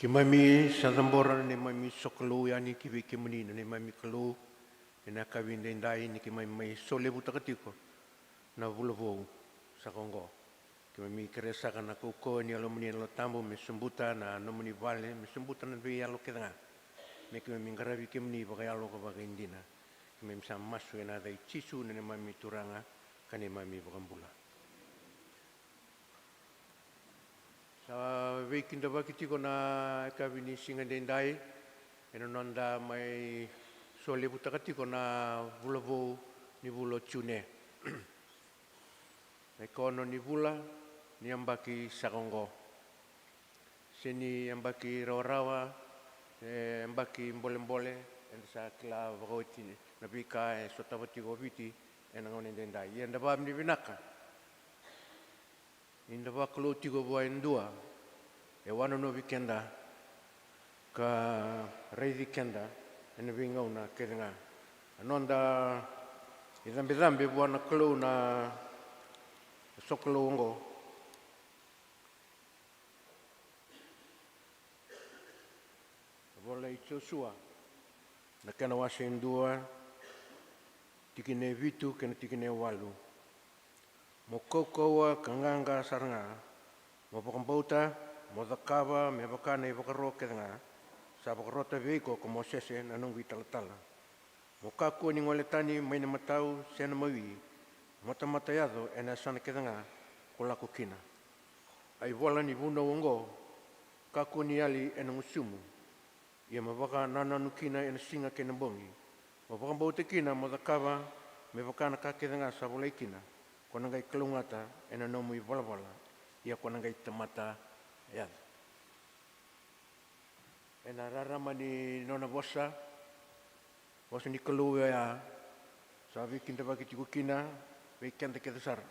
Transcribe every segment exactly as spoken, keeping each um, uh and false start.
Keimami sa cabora na neimami sokalou yani ki vei kemuni na neimami Kalou, ena yakavi edaidai ni keimami mai solevutaka tiko na vula vou saka oqo. Keimami kerea saka na kaukauwa ni Yalomuni na Yalo Tabu me sobuta na nomuni vale, me sobuta na veiyalo kece ga, me keimami qaravi kemuni vakayalo ka vakaidina. Keimami sa masu ena yaca i Jisu na neimami Turaga ka neimami iVakabula. Sa veikidavaki tiko na yakavi ni siga edaidai ena noda mai solevutaka tiko na vula vou ni vula o June. Na ikaono ni vula ni yabaki saka oqo. Se ni yabaki rawarawa, e yabaki bolebole, eda sa kila vakaoti na veika e sotava tiko o Viti ena gauna edaidai. Ia eda vakavinavinaka ni da vakalou tiko vua e dua e wanonovi keda ka raici keda ena veigauna kece ga. A noda icabecabe vua na Kalou na sokalou oqo. Vola i Josua, na kena wase e dua, tikina e vitu kei na tikina e walu. Mo kaukauwa ka qaqa sara ga, mo vakabauta, mo cakava me vaka na ivakaro kece ga sa vakarota vei iko ko Mosese na noqu italatala. Mo kakua ni gole tani mai na matau se na mawi, mo tamata yaco ena yasana kece ga ko lako kina. A ivola ni vunau oqo, kakua ni yali ena gusumu, ia mo vakanananu kina ena siga kei na bogi. Mo vakabauta kina mo cakava me vaka na ka kece ga sa volai kina, ko na qai kalougata ena nomu ivalavala, ia ko na qai tamata yaco. Ena rarama ni nona vosa, vosa ni Kalou oya, sa veikidavaki tiko kina vei keda kece sara.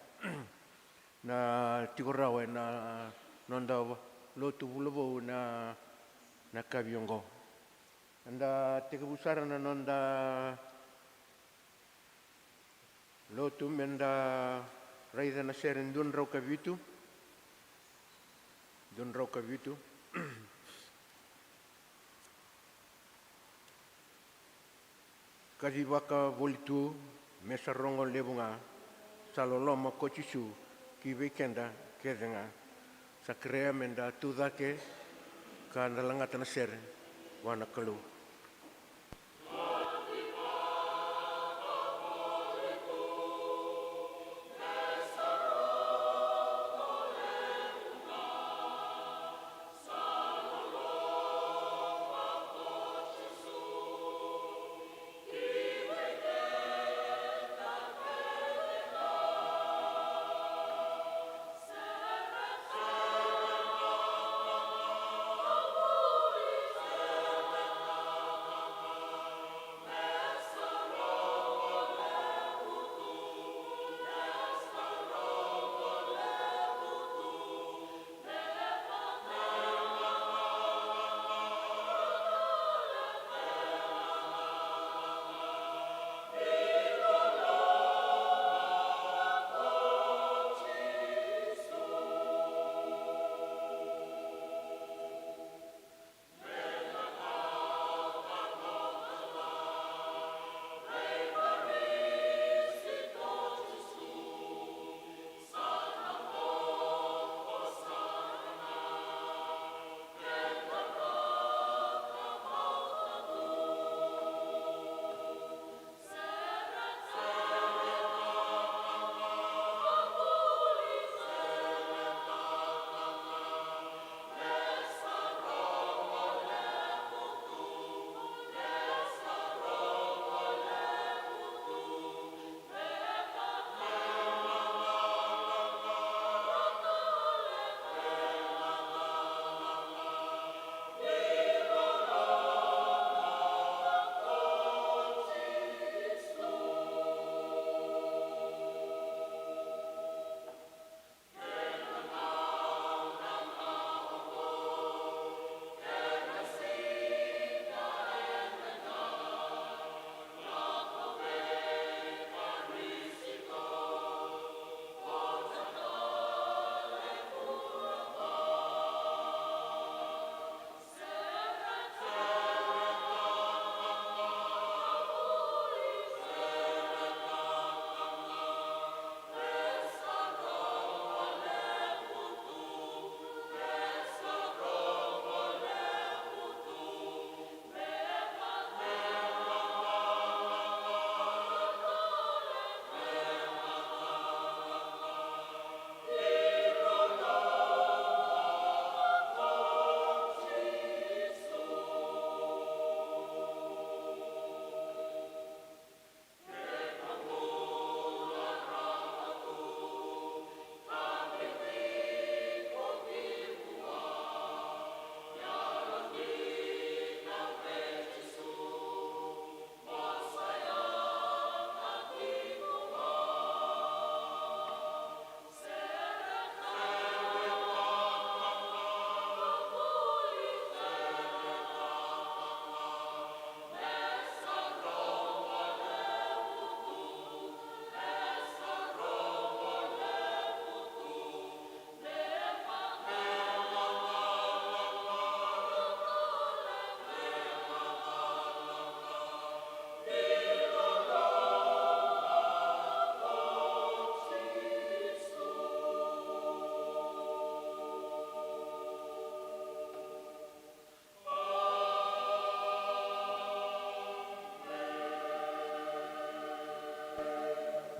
Na tiko rawa ena noda lotu vula vou na, na yakavi oqo. Eda tekivu sara na noda lotu meda raica na sere dua na drau ka vitu. Dua na drau ka vitu. Kacivaka voli tu, me sa rogo levu ga, sa loloma ko Jisu ki vei keda kece ga. Sa kerea meda tu cake ka da lagata na sere vua na Kalou.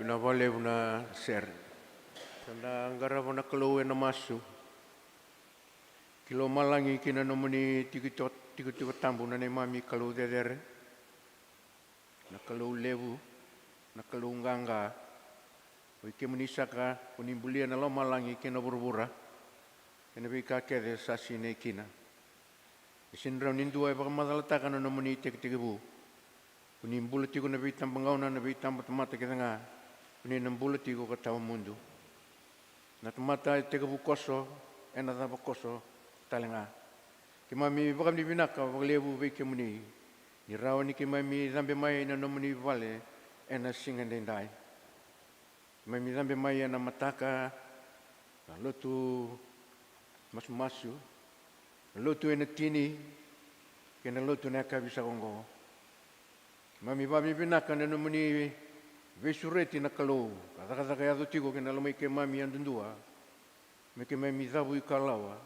Vinaka vakalevu na sere. Sa da qarava na Kalou ena masu. Ki lomalagi ki na nomuni tikotiko, tikotiko tabu na neimami Kalou cecere. Na Kalou levu, na Kalou qaqa. O i kemuni saka, ko ni bulia na lomalagi kei na vuravura, kei na veika kece sa sinai kina. E sega ni rawa ni dua e vakamacalataka na nomuni tekitekivu. Ko ni bula tiko na veitabagauna, na veitabatamata kece ga. Ko ni na bula tiko ka tawa mudu. Na tamata e tekivu koso, ena cava koso tale ga. Keimami vakavinavinaka vakalevu vei kemuni, ni rawa ni keimami cabe mai na nomuni vale ena siga edaidai. Keimami cabe mai ena mataka, na lotu masumasu, na lotu ena tini, kei na lotu ena yakavi saka oqo. Keimami vakavinavinaka na nomuni veisureti na Kalou, ka cakacaka yaco tiko kei na lomai keimami yadudua, me keimami cavuikalawa,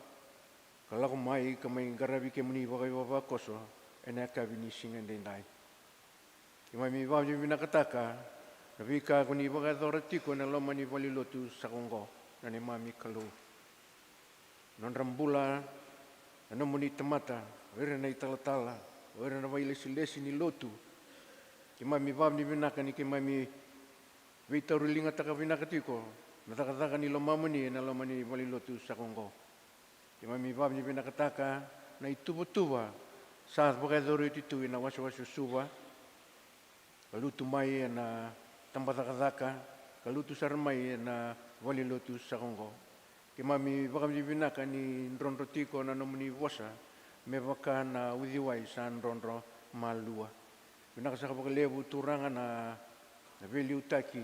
ka lako mai ka mai qaravi kemuni vakaivavakoso ena yakavi ni siga edaidai. Keimami vakavinavinakataka na veika ko ni vakayacora tiko ena loma ni valenilotu saka oqo, na neimami Kalou. Nodra bula na nomuni tamata, o ira na italatala, o ira na vakailesilesi ni lotu. Keimami vakavinavinaka ni keimami veitauriligataka vinaka tiko na cakacaka ni lomamuni ena loma ni valenilotu saka oqo. Keimami vakavinavinakataka na ituvatuva sa vakayacori oti tu ena wasewase o Suva, ka lutu mai ena tabacakacaka, ka lutu sara mai ena valenilotu saka oqo. Keimami vakavinavinaka ni drodro tiko na nomuni vosa me vaka na uciwai sa drodro malua. Vinaka saka vakalevu Turaga na, na veiliutaki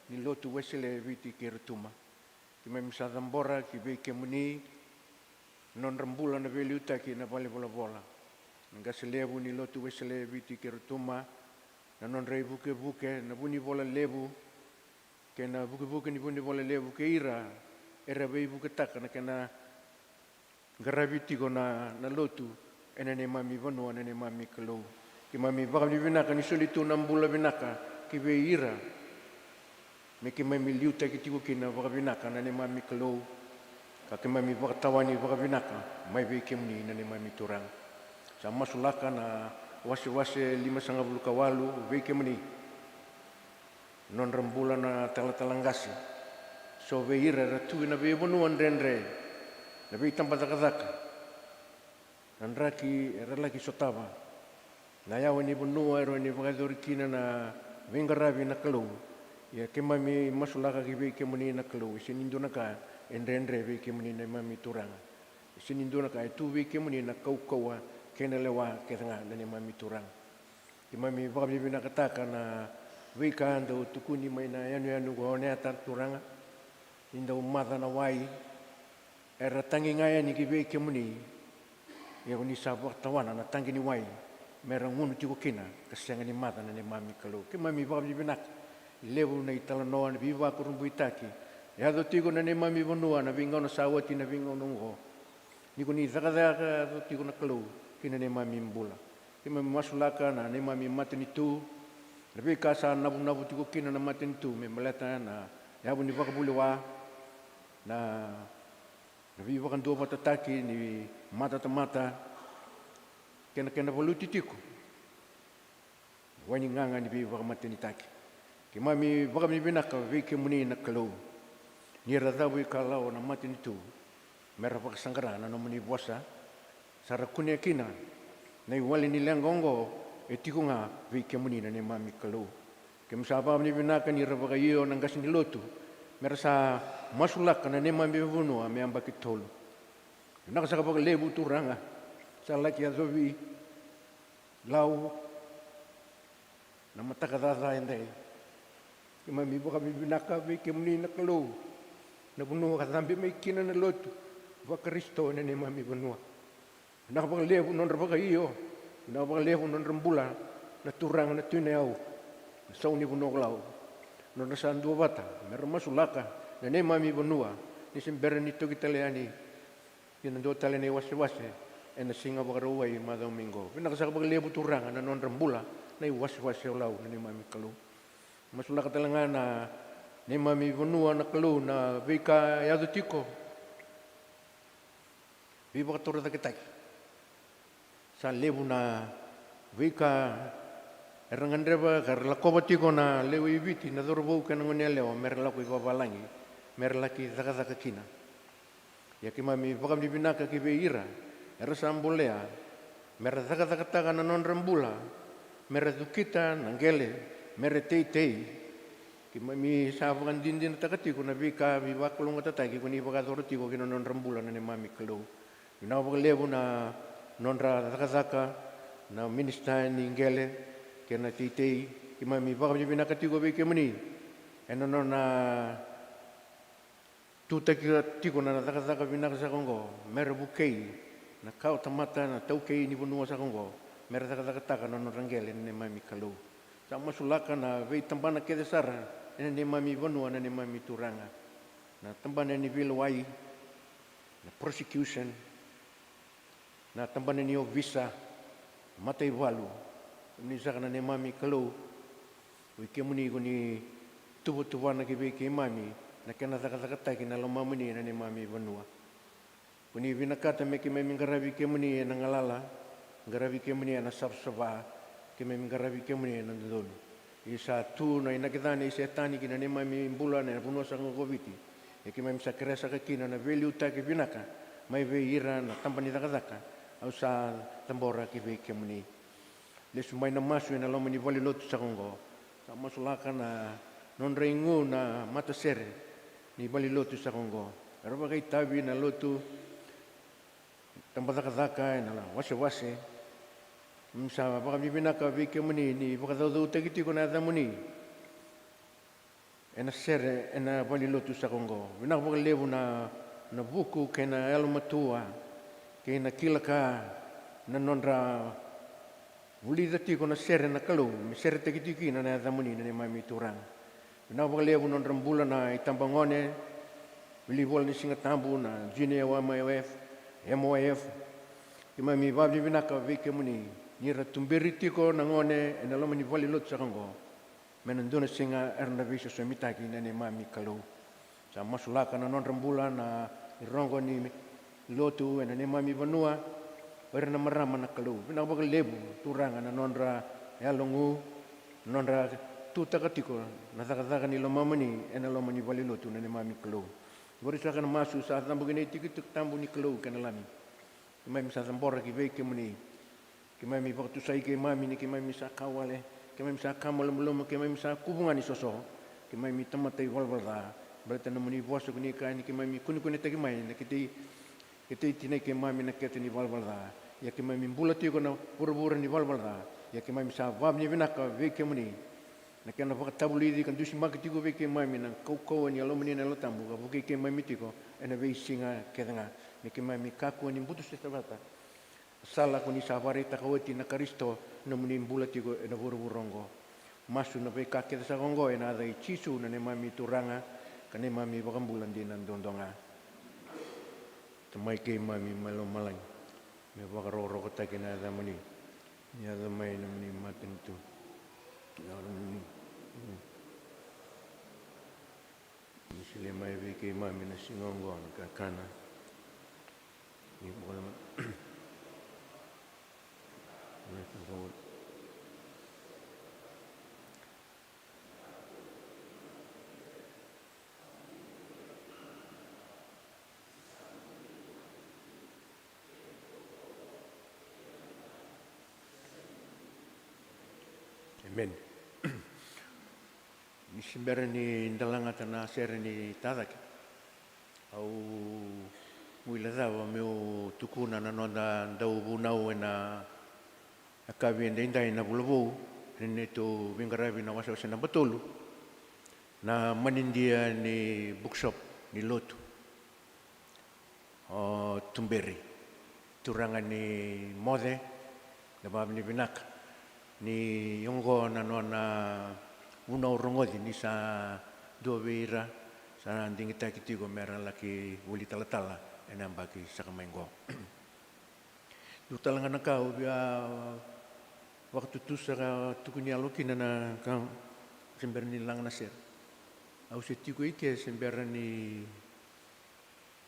ni lotu Wesele e Viti kei Rotuma. Keimami sa cabora ki vei kemuni na nodra bula na veiliutaki na valenivolavola, na qase levu ni lotu Wesele e Viti kei Rotuma, na nodra ivukevuke na vunivola levu, kei na vukevuke ni vunivola levu kei ira era veivuketaka na kena qaravi tiko na, na lotu ena neimami vanua, na neimami Kalou. Keimami vakavinavinaka ni soli tu na bula vinaka ki vei ira, me keimami liutaki tiko kina vakavinaka, na neimami Kalou, ka keimami vakatawani vakavinaka mai vei kemuni, na neimami Turaga. Sa masulaka na wasewase limasagavulu ka walu vei kemuni, nodra bula na talatala qase, so vei ira era tu ena veivanua dredre, na veitabacakacaka, na draki era laki sotava, na yawa ni vanua era ni vakayacori kina na veiqaravi na Kalou. Ia keimami masulaka ki vei kemuni na Kalou, e sega ni dua na ka e dredre vei kemuni, na neimami Turaga. E sega ni dua na ka e tu vei kemuni na kaukauwa kei na lewa kece ga, na neimami Turaga. Keimami vakavinavinakataka na veika dau tukuni mai na yanuyanu ko Oneata, Turaga, ni dau maca na wai, era tagi ga yani ki vei kemuni. Ia ko ni sa vakatawana na tagi ni wai me ra gunu tiko kina ka sega ni maca, na neimami Kalou. Keimami vakavinavinaka, levu na italanoa, na veivakurabuitaki e yaco tiko na neimami vanua na veigauna sa oti, na veigauna oqo, ni ko ni cakacaka yaco tiko na Kalou ki na neimami bula. Keimami masulaka na neimami matanitu, na veika sa navunavu tiko kina na matanitu me baleta na yavu ni vakavulewa, na, na veivakaduavatataki ni matatamata, kei na kena valuti tiko wai ni gaga ni veivakamatenitaki. Keimami vakavinavinaka vei kemuni na Kalou, ni ra cavuikalawa na matanitu me ra vakasaqara na nomuni vosa, sa ra kunea kina na iwali ni leqa oqo e tiko ga vei kemuni, na neimami Kalou. Keimami sa vakavinavinaka ni ra vakaio na qase ni lotu me ra sa masulaka na neimami vanua me yabaki tolu. Vinaka saka vakalevu Turaga, sa laki yacovi Lau na mataka caca edai. Keimami vakavinavinaka vei kemuni na Kalou, na vanua ka cabe mai kina na lotu vaKarisito ena neimami vanua. Vinaka vakalevu nodra vakaio, vinaka vakalevu nodra bula na turaga na Tui Nayau, na sau ni vanua ko Lau, nodra sa duavata me ra masulaka na neimami vanua ni se bera ni toki tale yani ki na dua tale na iwasewase ena Siga Vakarauwai macawa mai oqo. Vinaka saka vakalevu Turaga na nodra bula na iwasewase o Lau, na neimami Kalou. Masulaka tale ga na neimami vanua na Kalou na veika e yaco tiko. Veivakatorocaketaki. Sa levu na veika era gadreva ka ra lakova tiko na lewe i Viti, na cauravou kei na gone yalewa, me ra lako i vavalagi, me ra laki cakacaka kina. Ia keimami vakavinavinaka ki vei ira era sa bolea me ra cakacakataka na nodra bula, me ra cukita na qele, me ra teitei. Keimami sa vakadinadinataka tiko na veika veivakalougatataki ko ni vakayacora tiko ki na nodra bula na neimami Kalou. Vinaka vakalevu na nodra cakacaka na minisita ni qele kei na teitei. Keimami vakavinavinaka tiko vei kemuni ena nona tutaki tiko na cakacaka vinaka saka oqo, me ra vukei na kawatamata, na taukei ni vanua saka oqo, me ra cakacakataka na nodra qele na neimami Kalou. Sa masulaka na veitabana kece sara ena neimami vanua na neimami Turaga, na tabana ni veilewai, na prosecution, na tabana ni ovisa, mataivalu. Kemuni saka na neimami Kalou, o i kemuni ko ni tuvatuvana ki vei keimami na kena cakacakataki na lomamuni ena neimami vanua. Ko ni vinakata me keimami qaravi kemuni ena galala, qaravi kemuni ena savasava, keimami qaravi kemuni ena dodonu. Ia sa tu na inaki ca nei Setani ki na neimami bula na vanua saka oqo o Viti. Ia keimami sa kerea saka kina na veiliutaki vinaka mai vei ira na taba ni cakacaka au sa cabora ki vei kemuni. Lesu mai na masu ena loma ni valenilotu saka oqo. Sa masulaka na nodra igu na matasere ni valenilotu saka oqo. Era vakaitavi na lotu, tabacakacaka ena wasewase. Keimami sa vakavinavinaka vei kemuni ni vakacaucautaki tiko na yacamuni ena sere ena valenilotu saka oqo. Vinaka vakalevu na, na vuku kei na yalomatua kei na kila ka na nodra vulica tiko na sere na Kalou, me seretaki tiko kina na yacamuni na neimami Turaga. Vinaka vakalevu nodra bula na itabagone, wilivola ni Siga Tabu, na Junior Y M Y F, M Y F. Keimami vakavinavinaka vei kemuni ni ra tuberi tiko na gone ena loma ni valenilotu saka oqo. Me na dua na siga era na veisosomitaki na neimami Kalou. Sa masulaka na nodra bula na irogo ni lotu ena neimami vanua, o ira na marama na Kalou. Vinaka vakalevu Turaga na nodra yalogu, na nodra tutaka tiko na cakacaka ni lomamuni ena loma ni valenilotu na neimami Kalou. Qori saka na masu sa cabu ki na itikotiko tabu ni Kalou kei na Lami. Keimami sa cabora ki vei kemuni. Keimami vakatusai keimami ni keimami sa ka wale, keimami sa ka malumalumu, keimami sa kuvu ga ni soso. Keimami tamata ivalavala ca. Baleta na nomuni vosa ko ni kaya ni keimami kunekunetaki mai na kete, kete itinai keimami na kete ni valavala ca. Ia keimami bula tiko na vuravura ni valavala ca. Ia keimami sa vakavinavinaka vei kemuni na kena vakatavulici ka dusimaki tiko vei keimami na kaukauwa ni Yalomuni na Yalo Tabu ka vukei keimami tiko ena veisiga kece ga. Me keimami kakua ni butu sese vata na sala ko ni sa vakaraitaka oti na Karisito, na nomuni bula tiko ena vuravura oqo. Masu na veika kece saka oqo ena yaca i Jisu na neimami Turaga ka neimami iVakabula dina duadua ga. Tamai keimami mai lomalagi, me vakarokorokotaki na yacamuni. Ni yaco mai na nomuni matanitu. Ni solia mai vei keimami na siga oqo na kakana. Emeni. Ni se bera ni da lagata na sere ni tacake, au guilecava meu tukuna na noda dauvunau ena yakavi edaidai na vula vou, ni neitou veiqaravi na wasewase naba tolu, na manidia ni bookshop ni lotu. O tuberi, turaga ni moce, na vavinavinaka ni oqo na nona vunau rogoci ni sa dua vei ira sa digitaki tiko me ra laki voli talatala ena yabaki saka mai oqo. Dua tale ga na ka au via vakatutusa ka tukuni yalo kina na ka Se bera ni laga na sere. Au se tiko i ke se bera ni,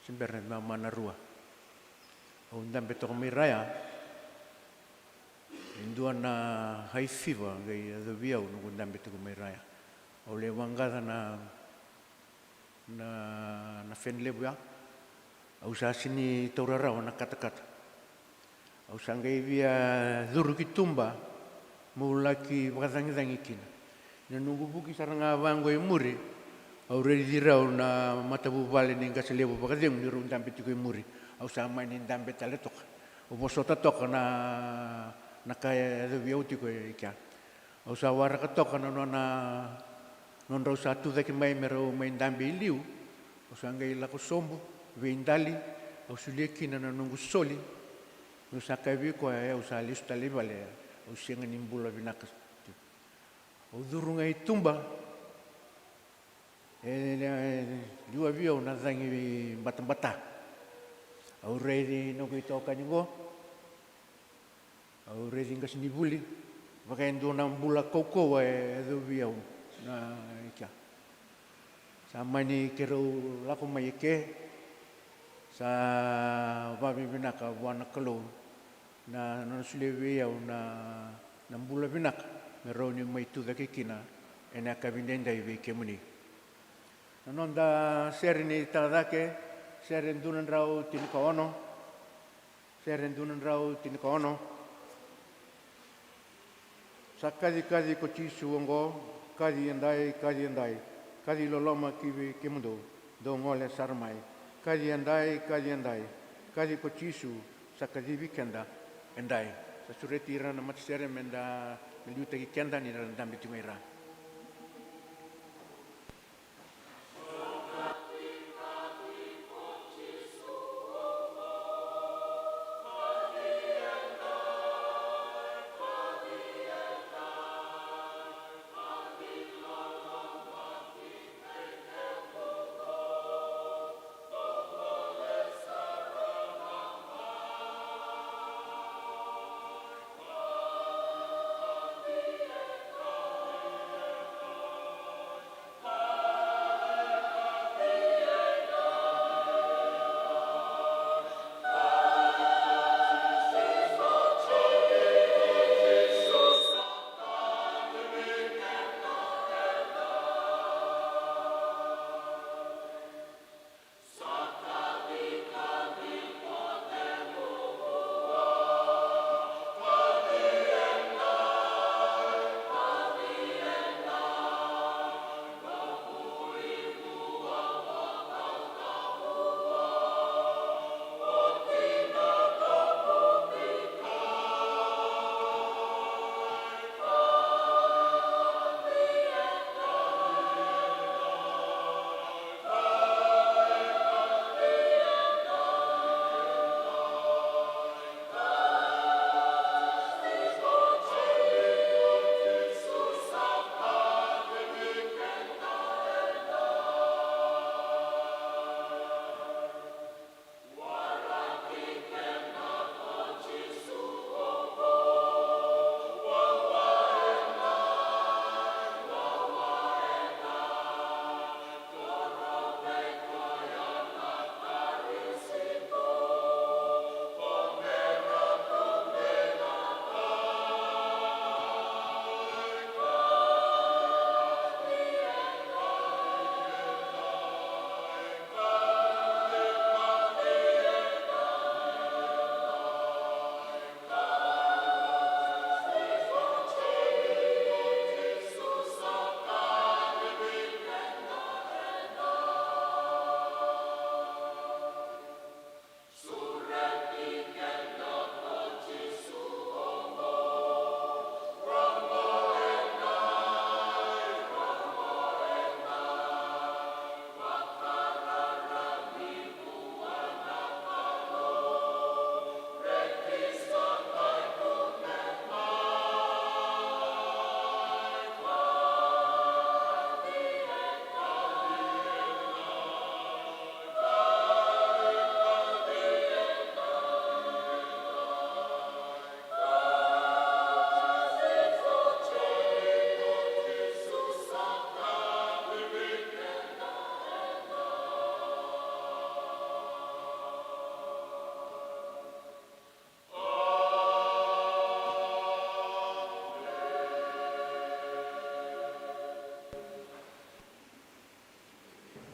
se bera ni mamana rua. Au dabe toka mai ra ya. E dua na high fever qai yacovi au noqu dabe tiko mai ra ya. Au lai vaqaca na, na, na fan levu ya. Au sa sini taura rawa na katakata. Au sa qai via curu ki tuba meu laki vakacagicagi kina. Na noqu vuki sara ga vaqo i muri, au raici rau na matavuvale ni qase levu vakacegu ni rau dabe tiko i muri. Au sa mani dabe tale toka. Au vosota toka na, na ka e yacovi au tiko e kea. Au sa waraka toka na nona, nodrau sa tucake mai me rau mai dabe i liu. Au sa qai lako sobu, veidali, au solia kina na noqu soli. Meu sa kaya vei koya, e, au sa lesu tale i vale, au sega ni bula vinaka. Au curu ga i tuba, e, e, liwavi au na cagi batabata. Au raici noqu itokani qo, au raici qasenivuli, vaka e dua na bula kaukauwa e yacovi au na i kea. Sa mani keirau lako mai e ke, sa vavinavinaka vua na Kalou na nona solia vei au na, na bula vinaka me rawa niu mai tucake kina ena yakavi daidai vei kemuni. Na noda sere ni tacake, sere dua na drau tinikaono, sere dua na drau tinikaono. Sa kacikaci ko Jisu oqo, kaci edai, kaci edai, kaci loloma ki vei kemudou, dou gole sara mai. Kaci edai, kaci edai, kaci ko Jisu, sa kacivi keda edai. Sa sureti ira na matasere me da, me liutaki keda ni ra dabe tiko mai ra.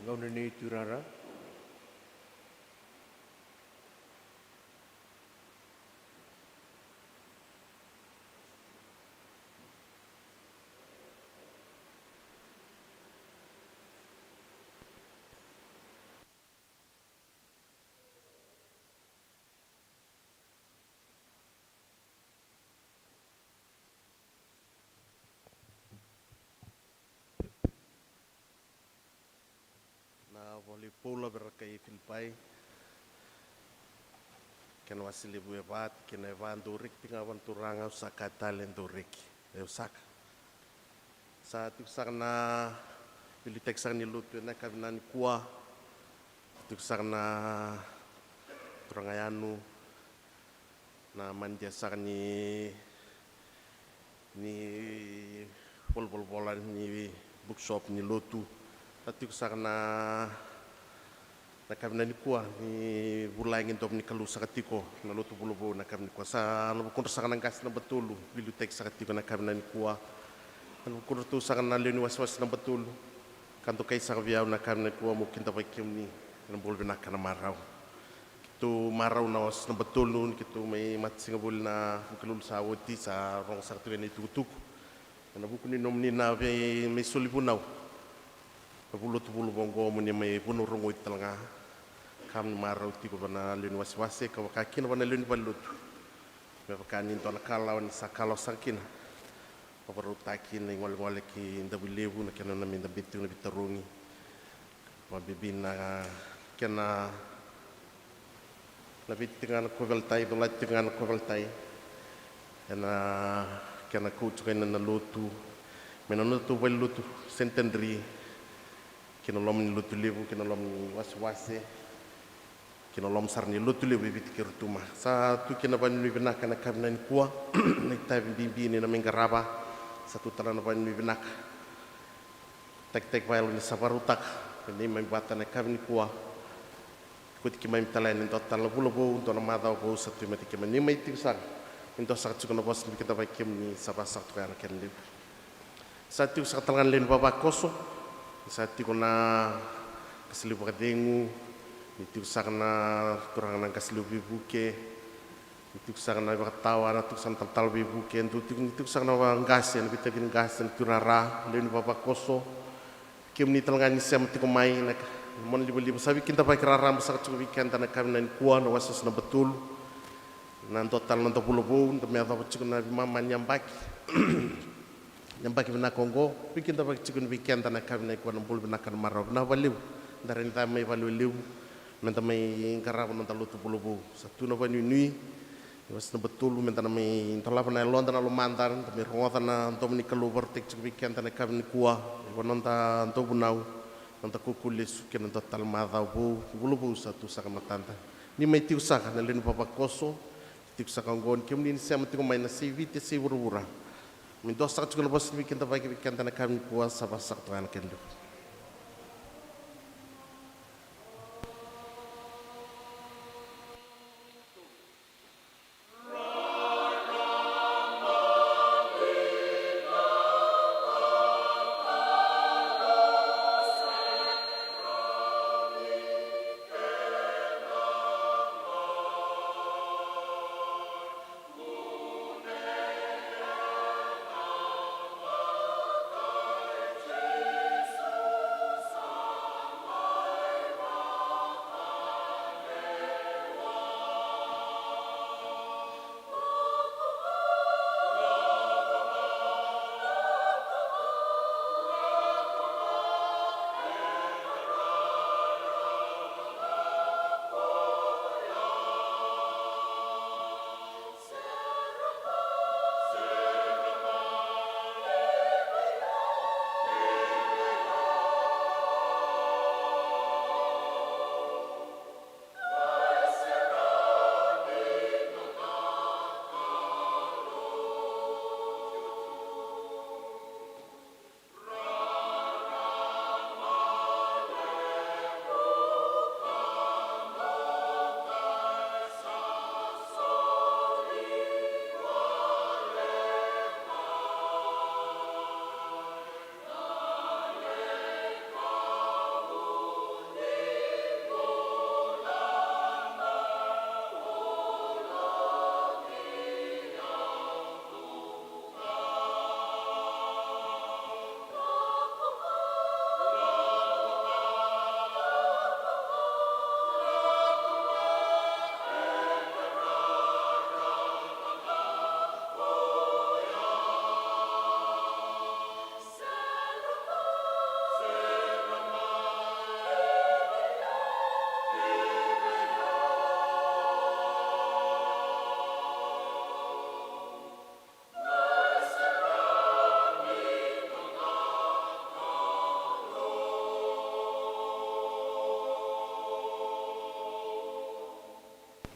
Gauna nei Tui Rara. Na vola i Paula vei ira kai Filipai, kena wase levu e va, tikina e va: Dou reki tiko ga vua na Turaga, au sa kaya tale, dou reki. E, au saka. Sa tiko saka na veiliutaki saka ni lotu ena yakavi nikua. Tiko saka na turaga yanu, na manidia saka ni, ni volavola ni bookshop ni lotu. Sa tiko saka na, na yakavi nikua ni vulagi domo ni Kalou saka tiko na lotu Vula Vou na yakavi nikua. Sa na vukudra saka na qase naba tolu, veiliutaki saka tiko na yakavi nikua. Na vukudratou saka na lewe ni wasewase naba tolu, ka dokai saka vei au na yakavi nikua, meu kidavaki kemuni ena bula vinaka, na marau. Keitou marau na wase naba tolu ni keitou mai matasiga voli na vukelulu sa oti, sa rogo saka tiko ena itukutuku. Ena vuku ni nomuni na vei mai soli vunau na vuli lotu Vula Vou oqo, mo ni mai vunau rogoci tale ga. Ka mo ni marau tiko vua na lewe ni wasewase, ka vaka kina vua na lewe ni valelotu. Me vaka ni dua na kalawa ni sa kalawa saka kina, vakarautaki na igolegole kei Davuilevu, na kena na me da beci tiko na veitarogi. Vakabibi na kena laveti tiko ga na kovelatai, colati tiko ga na kovelatai ena kena kau tiko kina na lotu mai na nodatou valelotu Centenary ki na loma ni lotu levu, ki na loma ni wasewase, ki na loma sara ni lotu levu e Viti kei Rotuma. Sa tu kina na vakanuinui vinaka ena yakavi nikua. Na itavi bibi ni na mai qarava sa tu tale na vakanuinui vinaka. Takitaki vakayalo ni sa vakarautaka me neimami vata ena yakavi nikua. Kauti keimami tale yani e dua tale na vula vou, dua na macawa vou sa tu e matai keimami. Ni mai tiko saka, ni dua saka tiko na vosa ni veikidavaki kemuni, sa vakasaka toka yani na kena levu. Sa tiko saka tale ga na lewe ni vavakoso, sa tiko na qase levu vakacegu, ni tiko saka na turaga na qase levu veivuke, ni tiko saka na ivakatawa, na tiko saka na talatala veivuke, dou tiko, ni tiko saka na vaqase, na veitavi ni qase, na Tui Rara, lewe ni vavakoso. Kemuni tale ga ni sema tiko mai, na monalivaliva sa veikidavaki raraba saka tiko vei keda na yakavi nikua, na wasewase naba tolu. Na dua tale na noda vula vou, da mai yacova tiko na veimama ni yabaki. Yabaki vinaka oqo, veikidavaki tiko ni vei keda na yakavi nikua, na bula vinaka, na marau. Vinaka vakalevu, da rai ni cava mai Valelevu me da mai qarava na noda lotu Vula Vou. Sa tu na vakanuinui, na wase naba tolu, me da na mai dolava na yaloda, na lomada, da mai rogoca na domo ni Kalou vakarautaki tiko vei keda na yakavi nikua. Ena noda dauvunau, noda kaukauwa lesu kei na dua tale macawa vou, Vula Vou sa tu saka e matada. Ni mai tiko saka na lewe ni vavakoso, tiko saka oqo, ni kemuni ni sema tiko mai na sei Viti, sei vuravura. Me dua saka tiko na vosa ni veikidavaki vei keda na yakavi nikua, sa vakasaka toka yani na kena levu.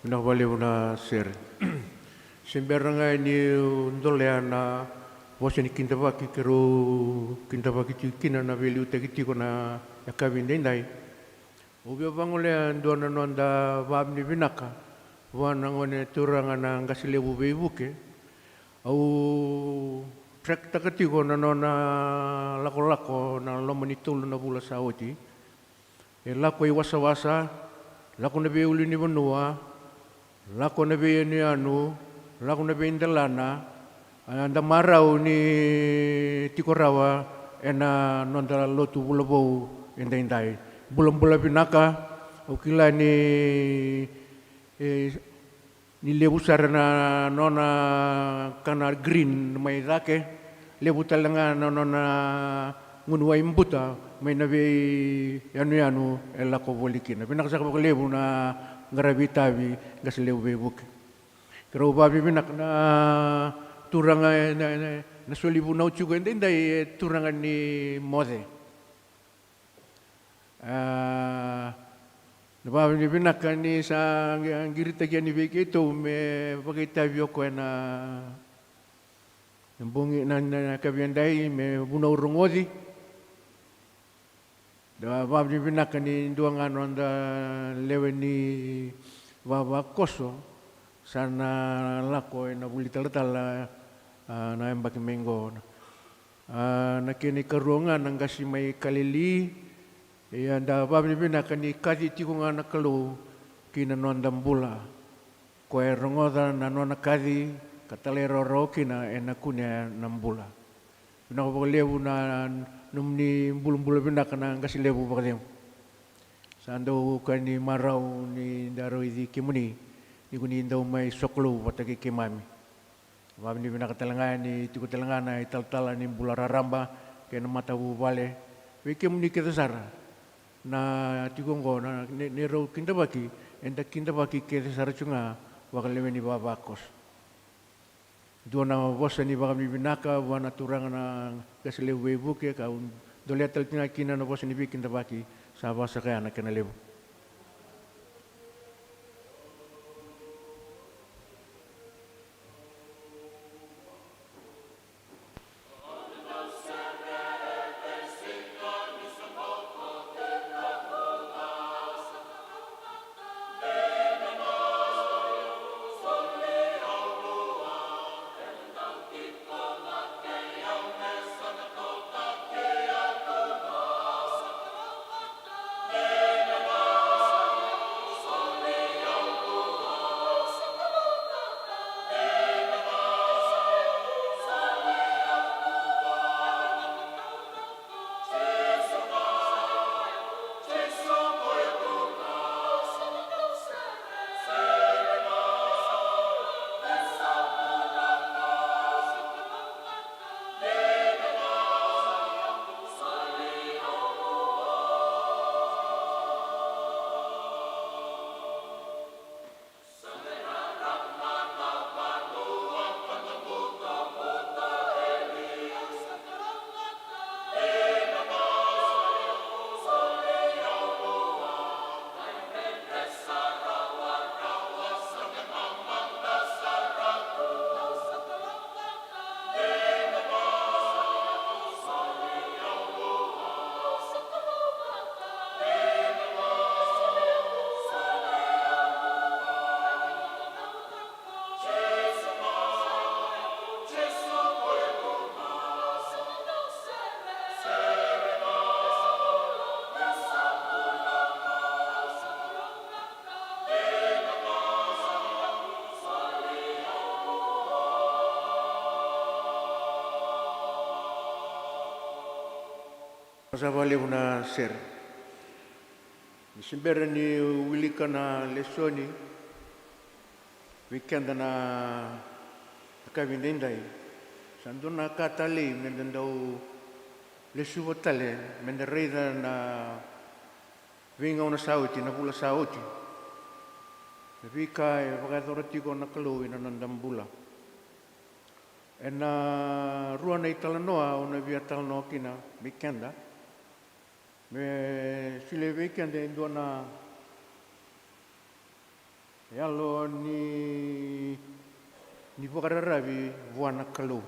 Vinaka vakalevu na sere. Se bera ga niu dolea na vosa ni kidavaki keirau kidavaki tiko kina na veiliutaki tiko na yakavi daidai. Au via vagolea dua na noda vavinavinaka vua na gone turaga na qase levu veivuke. Au track taka tiko na nona lakolako na loma ni tolu na vula sa oti. E lako i wasawasa, lako na veiulunivanua, lako na veiyanuyanu, lako na veidelana, a, da marau ni tiko rawa ena noda lotu vulavou edaidai. Bulabula vinaka, au kila ni, e, ni levu sara na nona kana green mai cake, levu tale ga na nona gunu wai buta mai na veiyanuyanu e lako voli kina. Vinaka saka vakalevu na qaravi tavi qase levu veivuke. Keirau vavinavinaka na turaga e, na, na, na soli vunau tiko edaidai e turaga ni moce. A, na vavinavinaka ni sa qi-, qiritaki yani vei keitou me vakaitavi o koya na, na bogi na, na, na kavi edai me vunau rogoci. Da vavinavinaka ni dua ga noda lewe ni vavakoso sa na lako ena vuli talatala, a, na yabaki mai qo. A, na kena ikarua ga na qase mai Kalili, ia da vavinavinaka ni kaci tiko ga na Kalou ki na noda bula. Koya e rogoca na nona kaci ka talairawarawa kina ena kunea na bula. Vinaka vakalevu na nomuni bulabula vinaka na qase levu vakacegu. Sa dau ka ni marau ni da raici kemuni ni ko ni dau mai sokalou vata kei keimami. Vavinavinaka tale ga ni tiko tale ga na italatala ni bula raraba kei na matavuvale vei kemuni kece sara na tiko oqo na ne-, neirau kidavaki, eda kidavaki kece sara tu ga vakalewe ni vavakoso. Dua na vosa ni vakavinavinaka vua na turaga na qase levu veivuke, ka au dolea tale tiko ga kina na vosa ni veikidavaki, sa vakasaka ya na kena levu. Sa vakalevu na sere. Ni se bera ni wilika na lesoni vei keda na yakavi daidai, sa dua na ka talei meda dau lesuva tale, meda raica na veigauna sa oti, na vula sa oti, na veika e vakayacora tiko na Kalou ena noda bula. Ena rua na italanoa au na via talanoa kina vei keda, me solia vei keda e dua na Yalo ni, ni vakararavi vua na Kalou.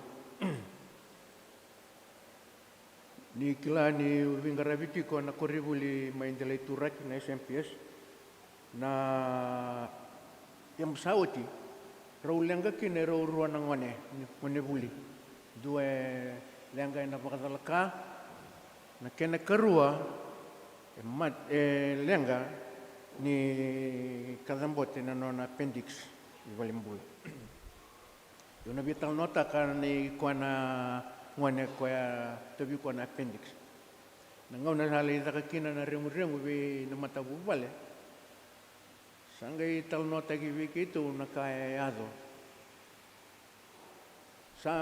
Ni kila ni veiqaravi tiko na koronivuli mai Delaituraki na S M P S. Na yabaki sa oti, rau leqa kina e rau rua na gone, ni gone vuli. Dua e leqa ena vakacalaka, na kena karua e mat-, e leqa ni kacabote na nona appendix i valenibula. Au na via talanoataka ni koya na gone koya tauvi koya na appendix. Na gauna sa lai caka kina na reguregu vei na matavuvale, sa qai talanoataki vei keitou na ka e yaco. Sa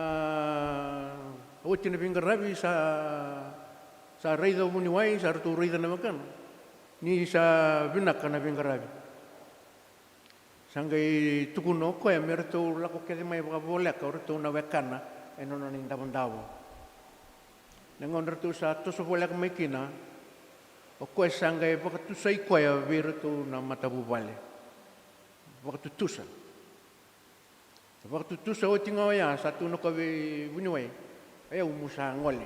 oti na veiqaravi, sa, sa raica o vuniwai, sa ratou raica na wekana ni sa vinaka na veiqaravi. Sa qai tukuna o koya me ratou lako kece mai vakavoleka o ratou na wekana ena nona idavodavo. Na gauna ratou sa toso voleka mai kina, o koya sa qai vakatusai koya vei ratou na matavuvale. Vakatutusa. Vakatutusa oti ga oya, sa tukuna o koya vei vuniwai, "E au, mo sa gole."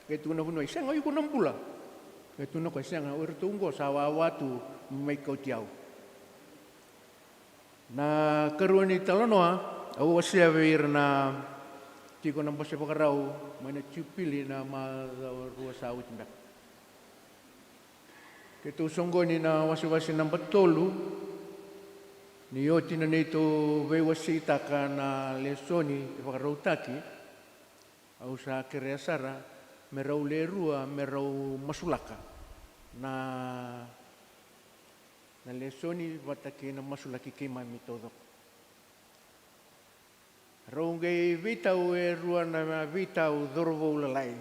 Qai tukuna na vuniwai, "Sega, o iko na bula." Qai tukuna o koya, "Sega, o iratou oqo sa wawa tu me mai kauti au." Na ikarua ni talanoa au wasea vei ira na tiko na bose vakarau mai na Jupili na macawa rua sa oti beka. Keitou soqoni na wasewase naba tolu, ni oti na neitou veiwaseitaka na lesoni e vakarautaki, au sa kerea sara me rau le rua me rau masulaka na, na lesoni vata kei na masulaki keimami taucoko. Rau qai veitau e rua na veitau cauravou lalai.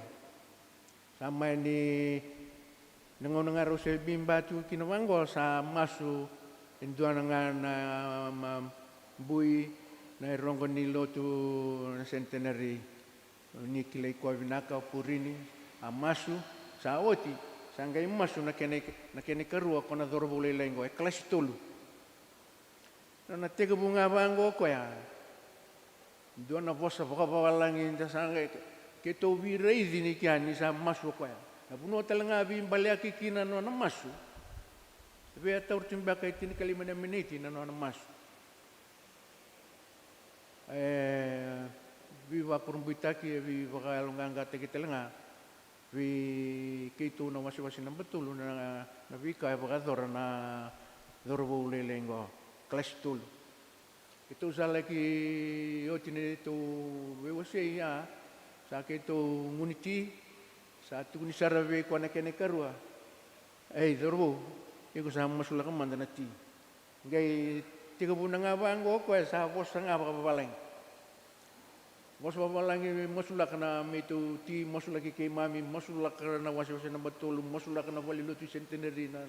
Sa mani, na gauna ga rau se biba tu kina vaqo, sa masu e dua na ga na, ma, bui na iroqo ni lotu na Centenary. Ni kilai koya vinaka o Purini, a masu, sa oti, sa qai masu na kena, na kena ikarua ko na cauravou lailai qo, e kalasi tolu. Na, na tekivu ga vaqo o koya, dua na vosa vakavavalagi da sa qai, keitou veiraici ni kea ni sa masu o koya. Na vanua tale ga veibaleaki kina na nona masu, e via taura tu beka e tinikalima na miniti na nona masu. E veivakurabuitaki, e veivakayaloqaqataki tale ga vei keitou na wasewase naba tolu na, na veika e vakayacora na cauravou lailai qo, kalasi tolu. Keitou sa laki oti na neitou veiwasei, ia sa keitou gunu ti, sa tukuni sara vei koya na kena ikarua, "Ei cauravou, iko sa masulaka mada na ti." Qai tekivu na ga vaqo o koya sa vosa ga vakavavalagi. Vosa vakavalagi, masulaka na meitou ti, masulaki keimami, masulaka na wasewase naba tolu, masulaka na valelotu i Centenary na.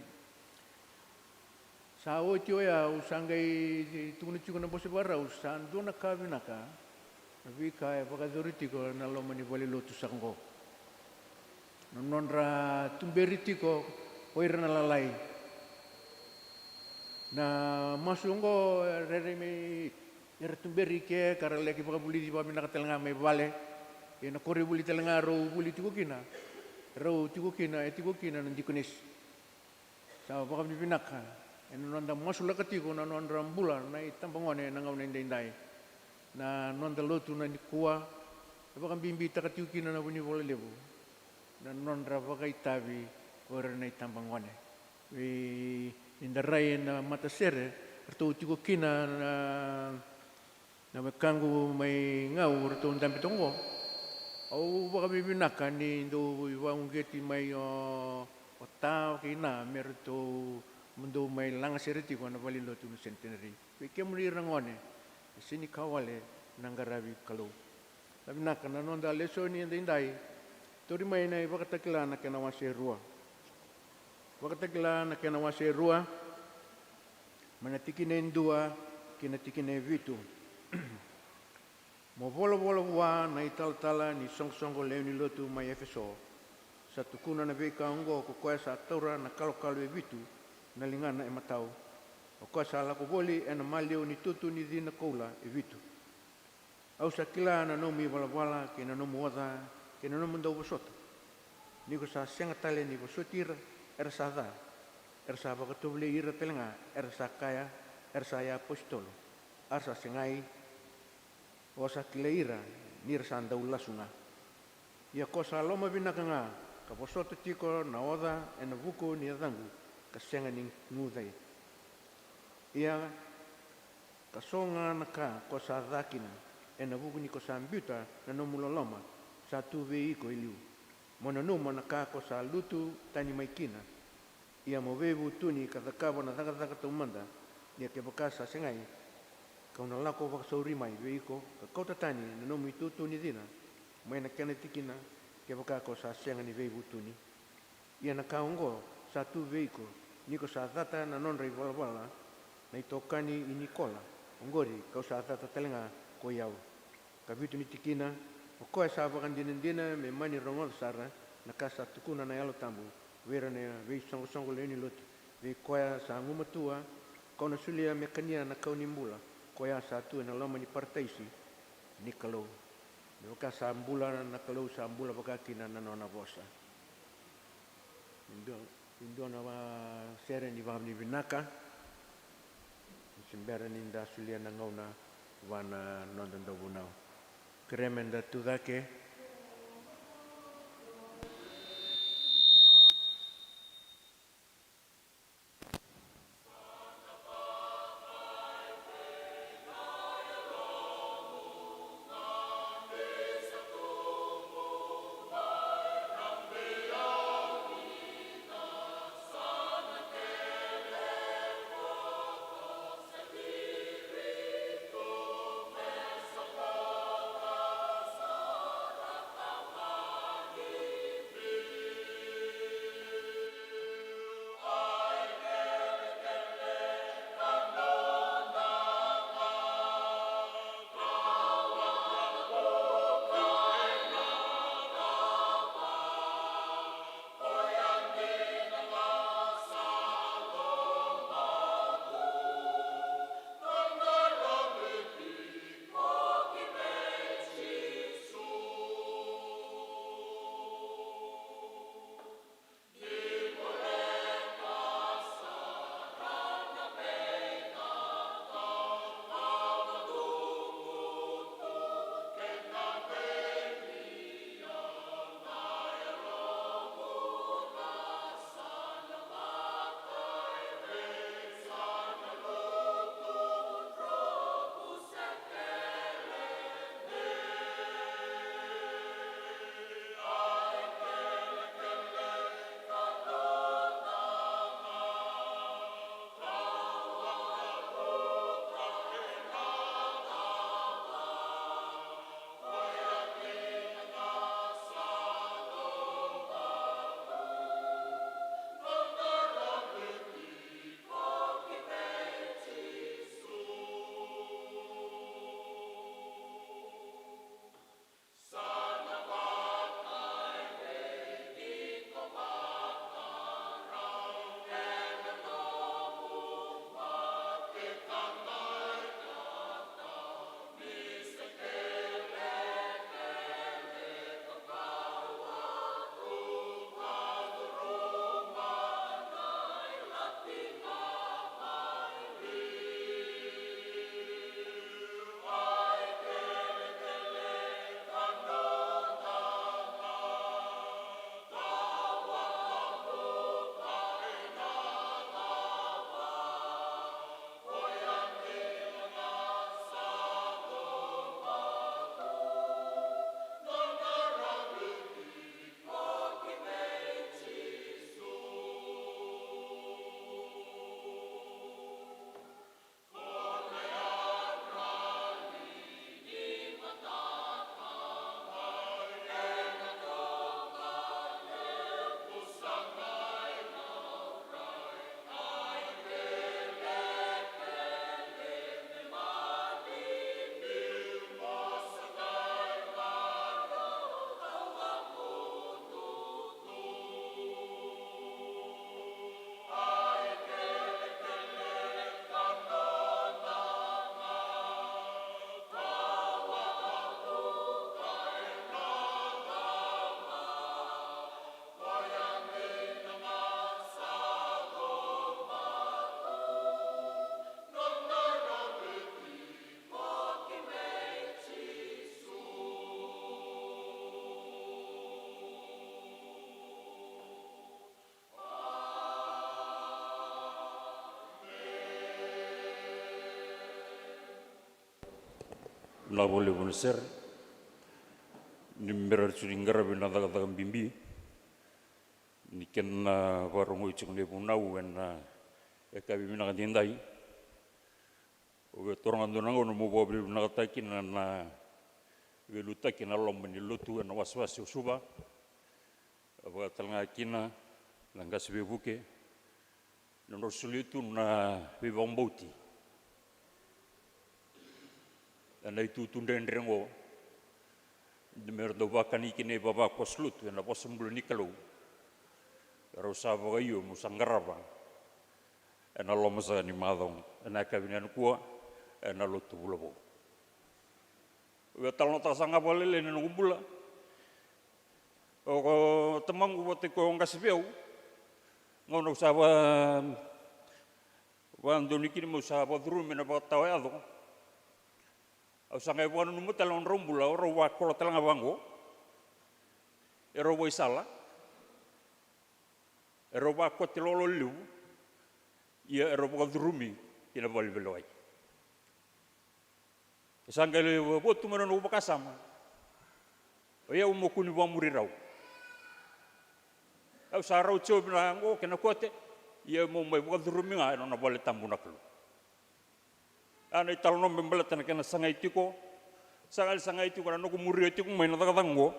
Sa oti oya, au sa qai tukuna tiko na bose vakarau, sa dua na ka vinaka na veika e vakayacori tiko na loma ni valelotu saka oqo. Na nodra tuberi tiko o ira na lalai. Na masu oqo, rairai mai era tuberi i ke ka ra laki vakavulici vakavinaka tale ga mai vale. Ia na koronivuli tale ga rau vuli tiko kina, rau tiko kina, e tiko kina na dikonisi. Sa vakavinavinaka ena noda masulaka tiko na nodra bula na itabagone ena gauna edaidai. Na noda lotu na nikua e vakabibitaka tiko kina na vunivola levu na nodra vakaitavi o ira na itabagone. Vei ni da rai ena matasere ratou tiko kina na, na wekaqu mai Gau ratou dabe toka oqo. Au vakavinavinaka ni dou vakauqeti mai o, o ta kei na me ratou, mo dou mai lagasere tiko na valelotu na Centenary. Vei kemuni ira na gone, e sega ni ka wale na qaravi Kalou. Sa vinaka na noda lesoni edaidai. Tauri mai na iVakatakila na kena wase rua. Vakatakila na kena wase rua, mai na tikina e dua ki na tikina e vitu. Mo volavola vua na italatala ni soqosoqo lewe ni lotu mai Efeso. Sa tukuna na veika oqo ko koya sa taura na kalokalo e vitu na ligana e matau. O koya sa lako voli ena maliwa ni tutu ni cina koula e vitu. Au sa kila na nomu ivalavala kei na nomu oca kei na nomu dauvosota. Ni ko sa sega tale ni vosoti ira era sa ca, era sa vakatovolei ira tale ga era sa kaya era sa iapositolo, a ra sa segai. O sa kilai ira ni ra sa dau lasu ga. Ia ko sa lomavinaka ga ka vosota tiko na oca ena vuku ni yacaqu ka sega ni gucai. Ia ka so ga na ka ko sa ca kina ena vuku ni ko sa biuta na nomu loloma sa tu vei iko e liu. Mo nanuma na ka ko sa lutu tani mai kina. Ia mo veivutuni ka cakava na cakacaka taumada. Ia kevaka sa segai, kau na lako vakasauri mai vei iko ka kauta tani na nomu itutu ni cina mai na kena tikina, kevaka ko sa sega ni veivutuni. Ia na ka oqo sa tu vei iko, ni ko sa cata na nodra ivalavala na itokani i Nikola, oqori kau sa cata tale ga ko i au. Ka vitu ni tikina, o koya sa vakadinadina me mani rogoca sara na ka sa tukuna na Yalo Tabu vei ira na veisoqosoqo lewe ni lotu, vei koya sa gumatua, kau na solia me kania na kau ni bula, koya sa tu ena loma ni parataisi ni Kalou. Me vaka sa bula na Kalou, sa bula vaka kina na nona vosa. E dua, e dua na va-, sere ni vakavinavinaka. Ni se bera ni da solia na gauna vua na noda dauvunau. Kerea me da tu cake. Vinaka vakalevu na sere. Ni bera tiko ni qaravi na cakacaka bibi ni kena vakarogoi tiko na ivunau ena yakavi vinaka edaidai. Au via taura ga dua na gauna meu vakavinavinakataka kina na veiliutaki ena loma ni lotu ena wasewase o Suva. Vakatalega kina na qase veivuke na nodra solia tu na veivakabauti ena itutu dredre oqo, ni me ra dau vakani kina ivavakoso lotu ena vosa bula ni Kalou. Rau sa vakaio meu sa qarava ena loma saka ni macawa ena yakavi nikua ena lotu vula vou. Au via talanoataka saka ga vakalailai na noqu bula. O tamaqu vata kei koya qase vei au, gauna au sa vakadonui kina meu sa vakacurumi ena vakatawa yaco, au sa qai vakananuma tale na nodrau bula, o rau vakolo tale ga vaqo. E rau vakaisala, e rau vakote lololo levu, ia e rau vakacurumi ki na vale ni veilewai. E sa qai lai votu mai na noqu vakasama. O yau mo kua ni vakamuri rau. Au sa rauti au vinaka oqo kei na kote, ia mo mai vakacurumi ga ena nona vale tabu na Kalou. A na italanoa me baleta na kena sagai tiko, sagai, sagai tiko na noqu muria tiko mai na cakacaka oqo.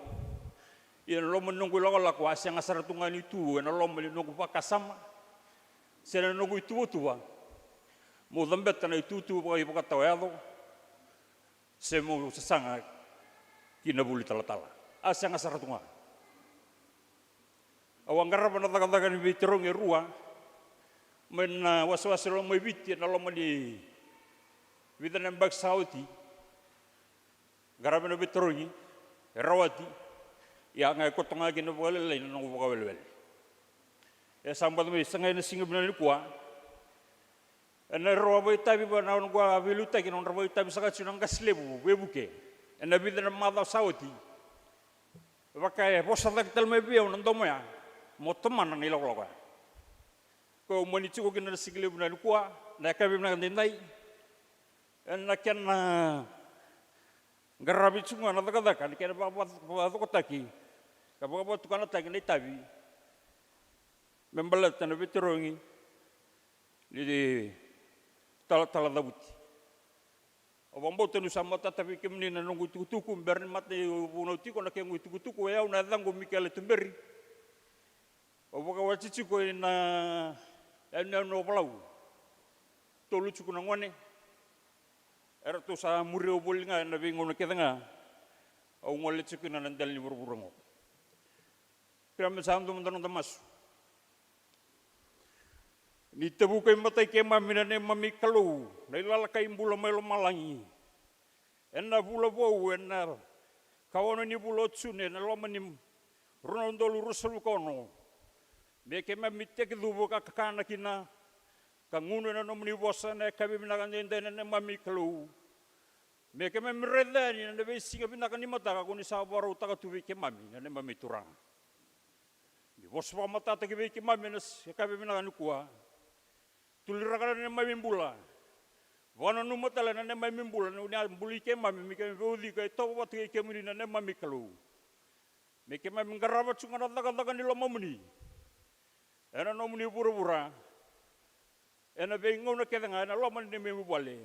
Ia na loma ni noqu ilakolako a sega sara tu ga ni tu ena loma ni noqu vakasama se na noqu ituvatuva. Mo cabeta na itutu vakaivakatawa yaco se mo sasaga ki na vuli talatala. A sega sara tu ga. Au a qarava na cakacaka ni veitarogi e rua mai na wasewase loma i Viti ena loma ni vica na yabaki sa oti. Qaravi na veitarogi, e rawati, ia a qai koto ga kina vakalailai na noqu vakawelewele. E sa baci mai sagai na siga vinaka nikua. Ena rau a vakaitavi vua na noqu a veiliutaki na nodra vakaitavi saka tiko na qase levu veivuke ena vica na macawa sa oti. Vaka e vosa cake tale mai vei au na domo ya, mo tomana na ilakolako ya. Ko au mani tiko kina na siga levu vinaka nikua, na yakavi vinaka edaidai. Ena kena qaravi tiko ga na cakacaka ni kena vakavacokotaki ka vakavatukanataki na itavi me baleta na veitarogi ni talatala cavuti. Au vakabauta niu sa matata vei kemuni na noqu itukutuku, bera ni mata niu vunau tiko na kequ itukutuku. O yau na yacaqu o Mikaele Tuberi. Au vakawati tiko ina yanuyanu o Valau. Tolu tiko na gone. Eratou sa muri au voli ga ena veigauna kece ga au gole tiko kina na dela ni vuravura oqo. Kerea me sa dua mada na noda masu. Ni tavuka i matai keimami na neimami Kalou, na ilalakai bula mai lomalagi. Ena vula vou, ena kaono ni vula o June, ena loma ni rua na udolu ruasagavulu ka ono. Me keimami tekicuva ka kakana kina, ka gunu ena nomuni vosa ena yakavi vinaka edaidai na neimami Kalou. Me keimami raica yani na veisiga vinaka ni mataka ko ni sa vakarautaka tu vei keimami na neimami Turaga. Ni vosa vakamatata ki vei keimami ena yakavi vinaka nikua. Tuliraka na neimami bula. Vakananuma tale na neimami bula, ni o ni a buli keimami me keimami vauci ka itovo vata kei kemuni na neimami Kalou. Me keimami qarava tu ga na cakacaka ni lomamuni ena nomuni vuravura, ena veigauna kece ga ena loma ni neimami vale.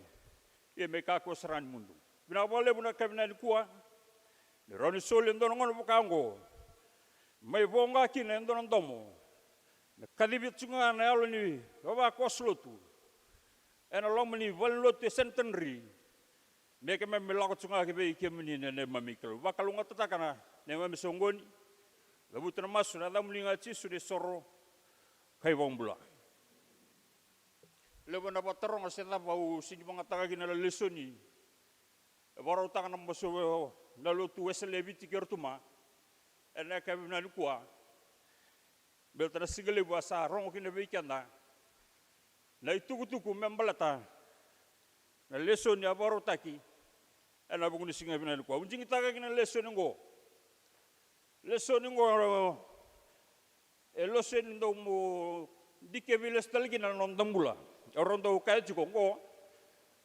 Ia me kakua sara ni mudu. Vinaka vakalevu na yakavi nikua. Ni rawa ni soli e dua na gauna vaka oqo, mai voqa kina e dua na domo me kacivi tu ga na yalo ni vavakoso lotu ena loma ni valenilotu e Centenary. Me keimami lako tu ga ki vei kemuni na neimami Kalou. Vakalougatataka na neimami soqoni. Cavuta na masu ena yacamuni ga Jisu na iSoro ka iVakabula. Levu na vakataroga se cava au sega ni vagataka kina na lesoni e vakarautaka na masu na lotu Wesele e Viti kei Rotuma ena yakavi vinaka nikua. Baleta na siga levu a sa rogo kina vei keda na itukutuku me baleta na lesoni a vakarautaki ena vuku ni siga vinaka nikua. Au digitaka kina na lesoni oqo. Lesoni oqo e lesoni dau mo dikevi lesu tale kina na noda bula. Au rau dau kaya tiko oqo,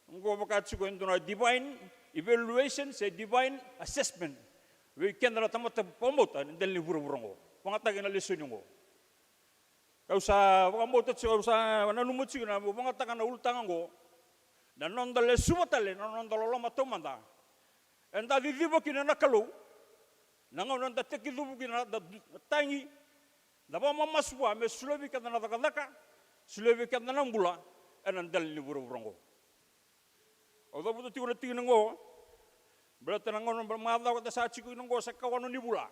oqo vaka tiko e dua na divine evaluation se divine assessment vei keda na tamata vakabauta ni dela ni vuravura oqo. Vagataki na lesoni oqo. Au sa vakabauta tiko, au sa nanuma tiko na, meu vagataka na ulutaga oqo. Na noda lesuva tale na noda loloma taumada. Eda ciciva kina na Kalou na gauna eda tekicuvu kina na tagi, da vakamamasu vua me solia vei keda na cakacaka, solia vei keda na bula ena dela ni vuravura oqo. Au cavuta tiko na tikina oqo baleta na gauna, macawa eda sa tiko kina oqo, sa ikaono ni vula.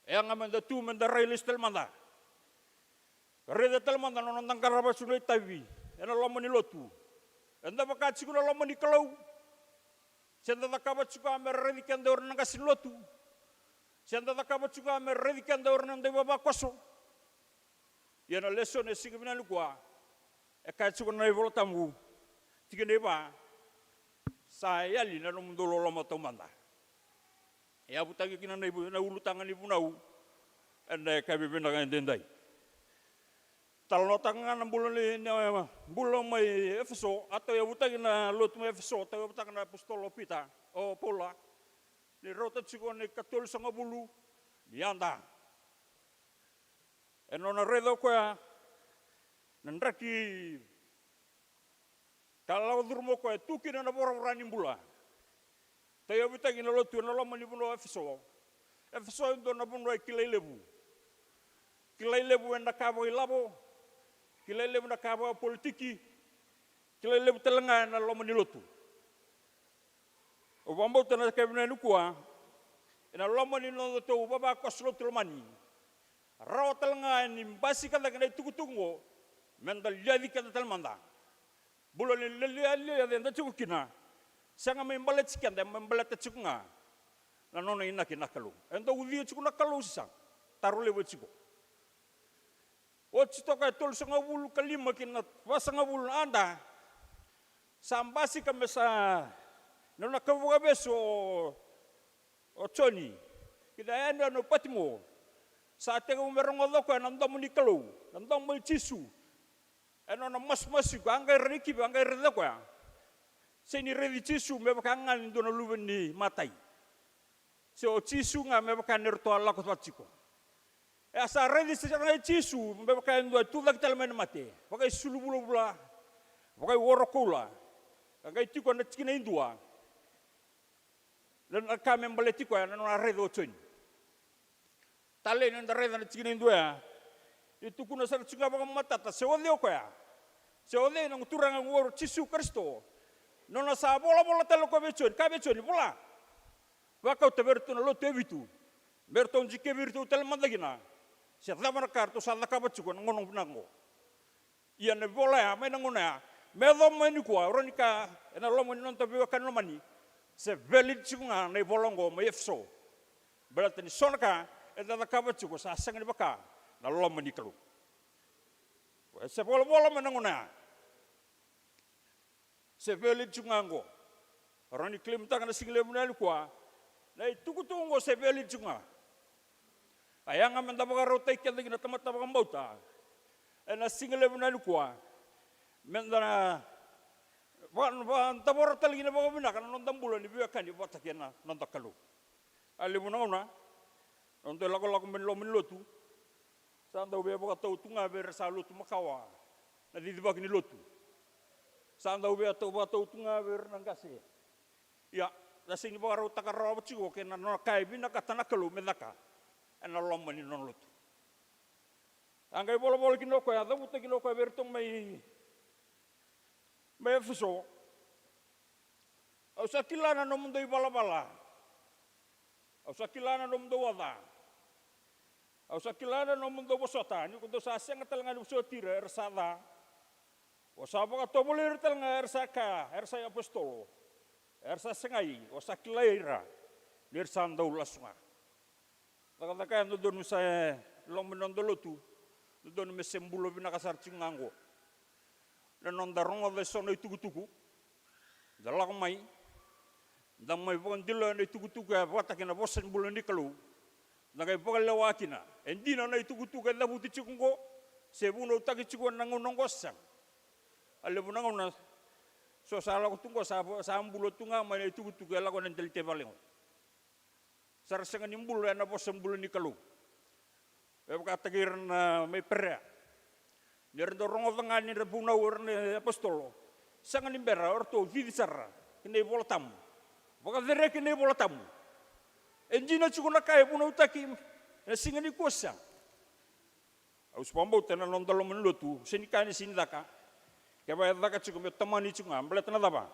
E yaga meda tu, meda rai lesu tale mada ka raica tale mada na noda qarava tiko na itavi ena loma ni lotu. Eda vaka tiko na loma ni Kalou? Se da cakava tiko ga me ra raici keda o ira na qase ni lotu? Se da cakava tiko ga me ra raici keda o ira na noda ivavakoso? Ia na lesoni e siga vinaka nikua, e kaya tiko na iVola Tabu, tikina e va, sa yali na nomudou loloma taumada. E yavutaki kina na ivu-, na ulutaga ni vunau ena yakavi vinaka edaidai. Talanoataka ga na bula ni, na bula mai Efeso, a tauyavutaki na lotu mai Efeso, tauyavutaka na apositolo o Pita, o Paula, ni rauta tiko na ikatolusagavulu ni yada. E nona raica o koya na draki ka lako curuma o koya, e tu kina na voravora ni bula. Tauyavutaki na lotu ena loma ni vanua o Efeso. Efeso e dua na vanua e kilai levu. Kilai levu ena ka vakailavo, kilai levu na ka vakapolitiki, kilai levu tale ga ena loma ni lotu. Au vakabauta na yakavi vinaka nikua, ena loma ni nodatou vavakoso lotu lomani, rawa tale ga ni basika cake na itukutuku oqo, meda liaci keda tale mada. Bula ni liaci, liaci eda tiko kina, sega mai baleti keda, mai baleta tiko ga na nona inaki na Kalou. Eda ucuya tiko na Kalou, se sa taro levu e tiko. Oti toka e tolusagavulu ka lima ki na vasagavulu na yada, sa basika me sa, na nona kau vakavesu o, o Joni ki na yadua o Patimo. Sa tekivu me rogoca o koya na domo ni Kalou, na domo i Jisu. E nona masumasu iko, a qai raici, a qai raica o koya. Sega ni raici Jisu me vaka ga ni dua na luve ni matai, se o Jisu ga me vaka ni ratou a lako vata tiko. E a sa raici sara ga i Jisu me vaka e dua e tucake tale mai na mate, vakaisulu vulavula, vakaioro koula. Ka qai tiko na tikina e dua na ka me baleti koya na nona raica o Joni. Talei ni da raica na tikina e dua ya, e tukuna sara tiko ga vakamatata se o cei o koya. Se o cei na noqu Turaga, noqu Jisu Karisito. Nona sa volavola tale o koya vei Joni, kaya vei Joni, vola, vakauta vei iratou na lotu e vitu, me ratou dikevi iratou tale mada kina se cava na ka ratou sa cakava tiko na gauna vinaka oqo. Ia na ivola ya mai na gauna ya me yacova mai nikua, au rawa ni kaya, ena loma ni noda veiwekani lomani, se valid tiko ga na ivola oqo mai Efeso. Baleta ni so na ka eda cakava tiko sa sega ni vaka na loma ni Kalou. E se volavola mai na gauna ya, se valid tiko ga oqo. Rawa ni claim-taka na siga levu vinaka nikua, na itukutuku oqo se valid tiko ga. A yaga meda vakarautaki keda kina na tamata vakabauta ena siga levu vinaka nikua, meda na va-, vadavora tale kina vakavinaka na noda bula ni veiwekani vata kei na noda Kalou. A levu na gauna, noda ilakolako mai loma ni lotu, sa dau via vakatau tu ga vei ira sa lotu makawa na cicivaki ni lotu. Sa dau via tau, vakatau tu ga vei ira na qase. Ia, sa sega ni vakarautaka rawa tiko kei na nona ka e vinakata na Kalou me caka ena loma ni nona lotu. A qai volavola kina o koya, a cavuta kina o koya vei iratou mai, mai Efeso. Au sa kila na nomudou ivalavala. Au sa kila na nomudou oca. Au sa kila na nomudou vosota, ni ko dou sa sega tale ga ni vosoti ira era sa ca. O sa vakatovolei ira tale ga era sa kaya era sa iapositolo, era sa segai. O sa kilai ira ni ra sa dau lasu ga. Cakacaka ya dodonu sa loma ni noda lotu, dodonu me se bula vinaka sara tiko ga oqo. Na noda rogoca eso na itukutuku, da lako mai, da mai vakadiloya na itukutuku ya vata kei na vosa ni bula ni Kalou. Da qai vakalewa kina, e dina na itukutuku e cavuti tiko oqo, se vunautaki tiko ena gauna oqo, se sega. A levu na gauna, So sa lako tu qo sa, sa bula tu ga mai na itukutuku e lako ena dela ni tevali qo. Sa ra sega ni bula ena vosa bula ni Kalou. Me vakataki ira na mai Perea. Ni ra dau rogoca ga ni ra vunau ira na iapositolo. Sega ni bera, o ratou cici sara ki na iVola Tabu. Vakacerea ki na iVola Tabu. E dina tiko na ka e vunautaki ena siga nikua, sega. Au se vakabauta na noda loma ni lotu, se ni kaya ni se ni caka. Kevaka e caka tiko me tomani tiko ga, baleta na cava?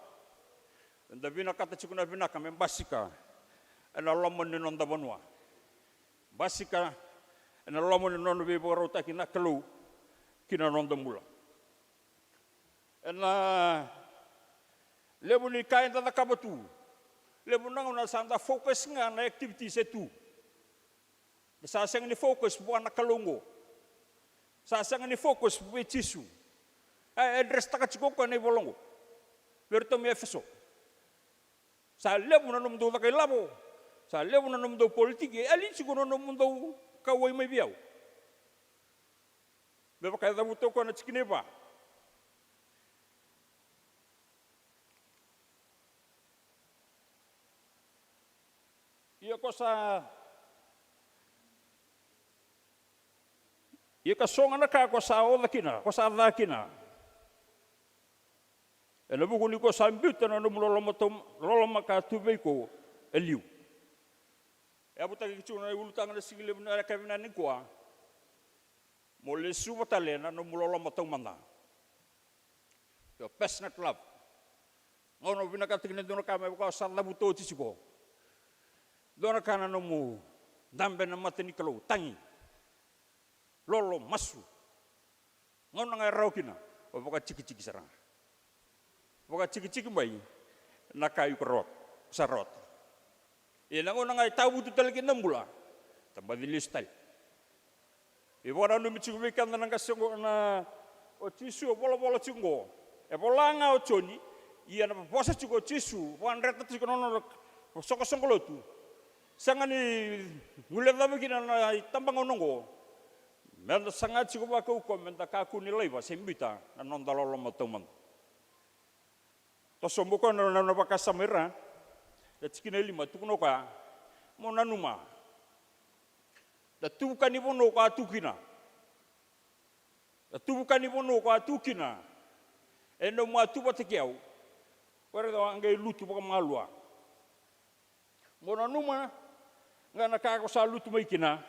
Eda vinakata tiko na vinaka me basika ena loma ni noda vanua. Basika ena loma ni nona veivakarautaki na Kalou ki na noda bula. Ena levu ni ka eda cakava tu, levu na gauna sa da focus ga na activities e tu. Sa sega ni focus vua na Kalou oqo. Sa sega ni focus vei Jisu. E address taka tiko o koya na ivola oqo. Vei iratou mai Efeso. Sa levu na nomudou caka ilavo. Sa levu na nomudou politiki. E yali tiko na nomudou kauwai mai vei au. Me vaka e cavuta o koya na tikina e va. Ia ko sa, ia ka so ga na ka ko sa oca kina, ko sa ca kina. Ena vuku ni ko sa biuta na nomu loloma tau, loloma ka tu vei iko e liu. E yavutaki tiko na ulutaga na siga levu na yakavi nikua. Mo lesuva tale na nomu loloma taumada. Your passionate love. Gauna o vinakata kina e dua na ka me vaka o sa cavuta oti tiko. Dua na ka na nomu dabe na mata ni Kalou, tagi, lolo, masu. Gauna ga e rawa kina, o vakatikitiki sara ga. Vakatikitiki mai na ka iko rawata, sa rawata. Ia na gauna ga e tavutu tale kina na bula, tabaci lesu tale. E vakananumi tiko vei keda na qase oqo na o Jisu e volavola tiko oqo. E vola ga o Joni, ia na vosa tiko o Jisu, vakadreta tiko na nona soqosoqo lotu. Sega ni guilecava kina na itabagauna oqo. Meda saga tiko vakaukauwa, meda kakua ni laiva se biuta na noda loloma taumada. Toso boko na, na, na vakasama ira. Na tikina e lima, tukuna o koya. Mo nanuma. Na tuvuka ni vanua ko a tu kina. Na tuvuka ni vanua ko a tu kina. E nomu a tu vata kei au. Ko ira a qai lutu vakamalua. Mo nanuma ga na ka ko sa lutu mai kina,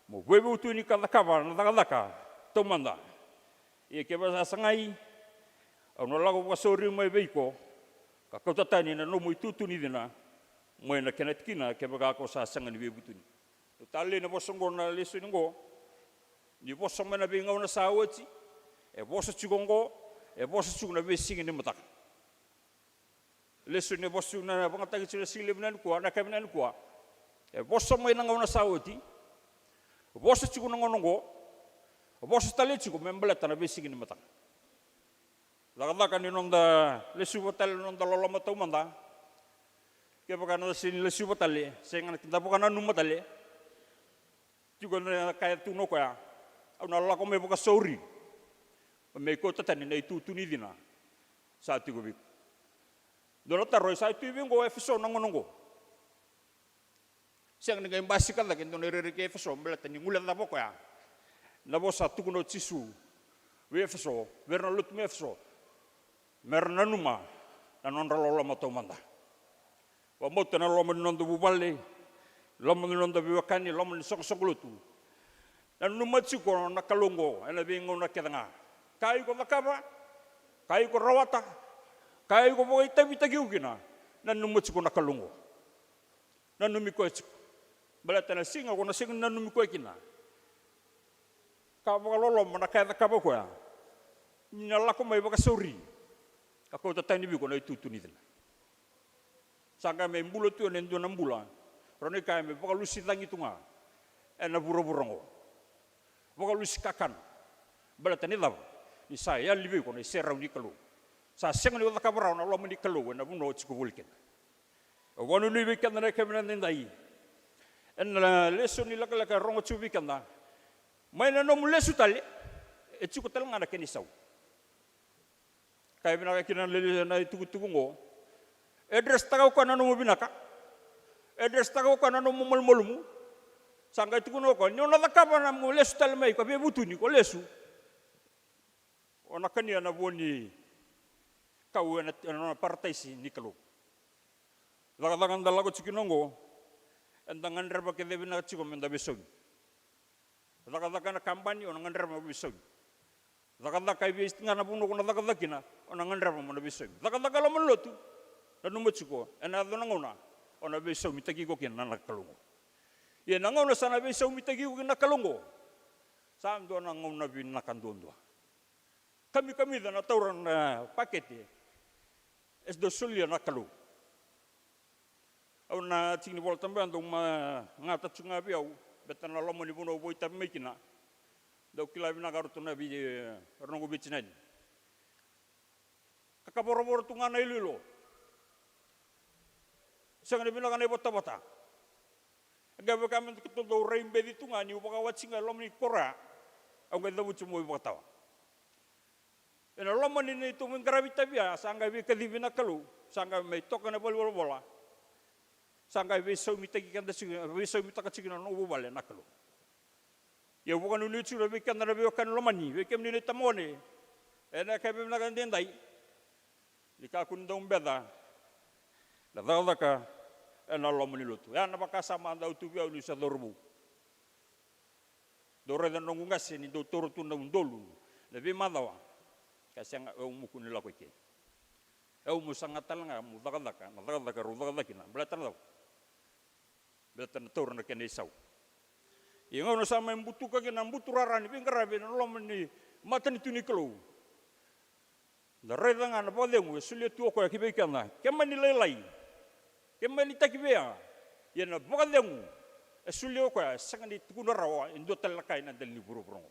mo veivutuni ka cakava na cakacaka taumada. Ia kevaka sa sagai, au na lako vakasauri mai vei iko, ka kauta tani na nomu itutu ni cina mai na kena tikina, kevaka ko sa sega ni veivutuni. Au talei na vosa oqo na lesoni oqo, ni vosa mai na veigauna sa oti, e vosa tiko oqo, e vosa tiko na veisiga ni mataka. Lesoni e vosa tiko na, vagataki tiko na siga levu na nikua, na yakavi na nikua. E vosa mai na gauna sa oti. Vosa tiko na gauna oqo. Vosa tale tiko me baleta na veisiga ni mataka. Cakacaka ni noda lesuva tale na noda loloma taumada. Kevaka na sega ni lesuva tale, sega na keda vakananuma tale. Tiko na ka e tukuna o koya, au na lako mai vakasauri. Me kauta tani na itutu ni cina sa tiko vei iko. Dua na taro, e sa tu vei iko Efeso na gauna oqo. Sega ni qai basika cake e dua na irairai kei Efeso, baleta ni guilecava o koya na vosa tukuna o Jisu vei Efeso, vei ira na lotu mai Efeso. Mera nanuma na nodra loloma taumada. Vakabauta na loma ni noda vuvale, loma ni noda veiwekani, loma ni soqosoqo lotu. Nanuma tiko na Kalou oqo ena veigauna kece ga. Ka iko cakava, ka iko rawata, ka iko vakaitavitaki iko kina, nanuma tiko na Kalou oqo. Nanumi koya tiko. Baleta na siga ko na sega ni nanumi koya kina, ka vakaloloma na ka e cakava o koya, ni na lako mai vakasauri ka kauta tani vei iko na itutu ni cina. Sa qai mai bula tu ena dua na bula, rawa ni kaya me vakalusi cagi tu ga ena vuravura oqo. Vakalusi kakana. Baleta ni cava? Ni sa yali vei iko na iserau ni Kalou. Sa sega ni o cakava rawa na loma ni Kalou ena vanua o tiko voli kina. Au vakanuinui vei keda na yakavi na daidai. Ena lesoni lekaleka e rogo tiko vei keda. Mai na nomu lesu tale, e tiko tale ga na kena isau. Kaya vinaka kina na lewe ni itukutuku oqo. Address taka o koya na nomu vinaka. Address taka o koya na nomu malumalumu. Sa qai tukuna o koya, ni o na cakava na mo lesu tale mai, ko veivutuni, ko lesu. O na kania na vo ni kau ena, ena nona parataisi ni Kalou. Cakacaka da lako tiko kina oqo, eda gadreva kece vinaka tiko me da veisaumi. Cakacaka ena kabani, o na gadreva me veisaumi. Cakacaka e vei ga na vanua ko na cakacaka kina, o na gadreva mo na veisaumi. Cakacaka e loma ni lotu, nanuma tiko, ena yaco na gauna, o na veisaumitaki iko kina na Kalou oqo. Ia na gauna sa na veisaumitaki iko kina na Kalou oqo, sa dua na gauna vinaka duadua. Kamikamica na taura na pakete, e dau solia na Kalou. Au na tiki ni Vola Tabu ya dau magata tu ga vei au, baleta na loma ni vanua au vakaitavi mai kina. Dau kila vinaka ratou na vei, e, ra noqu veitinani. Ka kavoravora tu ga na iloilo. Sega ni vinaka na ivotavota. E qai vaka me datou dau rai beci tu ga niu vakawati ga e loma ni koro ya. Au qai cavuti meu ivakatawa. Ena loma ni neitou mai qaravi itavi ya, sa qai veikacivi na Kalou, sa qai mai toka na valenivolavola. Sa qai veisaumitaki keda tiko, veisaumitaka tiko na noqu vuvale na Kalou. Ia au vakanuinui tiko vei keda na veiwekani lomani, vei kemuni na itabagone. Ena yakavi vinaka edaidai. Ni kakua ni dau beca na cakacaka ena loma ni lotu. Ya na vakasama dau tu vei au niu se cauravou. Dau raica na noqu qase ni dau taura tu na udolu na veimacawa. Ka sega, au muku ni lako i ke. Au meu saga tale ga meu cakacaka na cakacaka rau cakacaka kina. Baleta na cava? Baleta na taura na kena isau. Ia gauna sa mai butuka kina na buturara ni veiqaravi ena loma ni matanitu ni Kalou. Da raica ga na vakacegu e solia tu o koya ki vei keda. Ke mani lailai, ke mani taki vei ya. Ia na vakacegu e solia o koya e sega ni tukuna rawa e dua tale na ka ena dela ni vuravura oqo.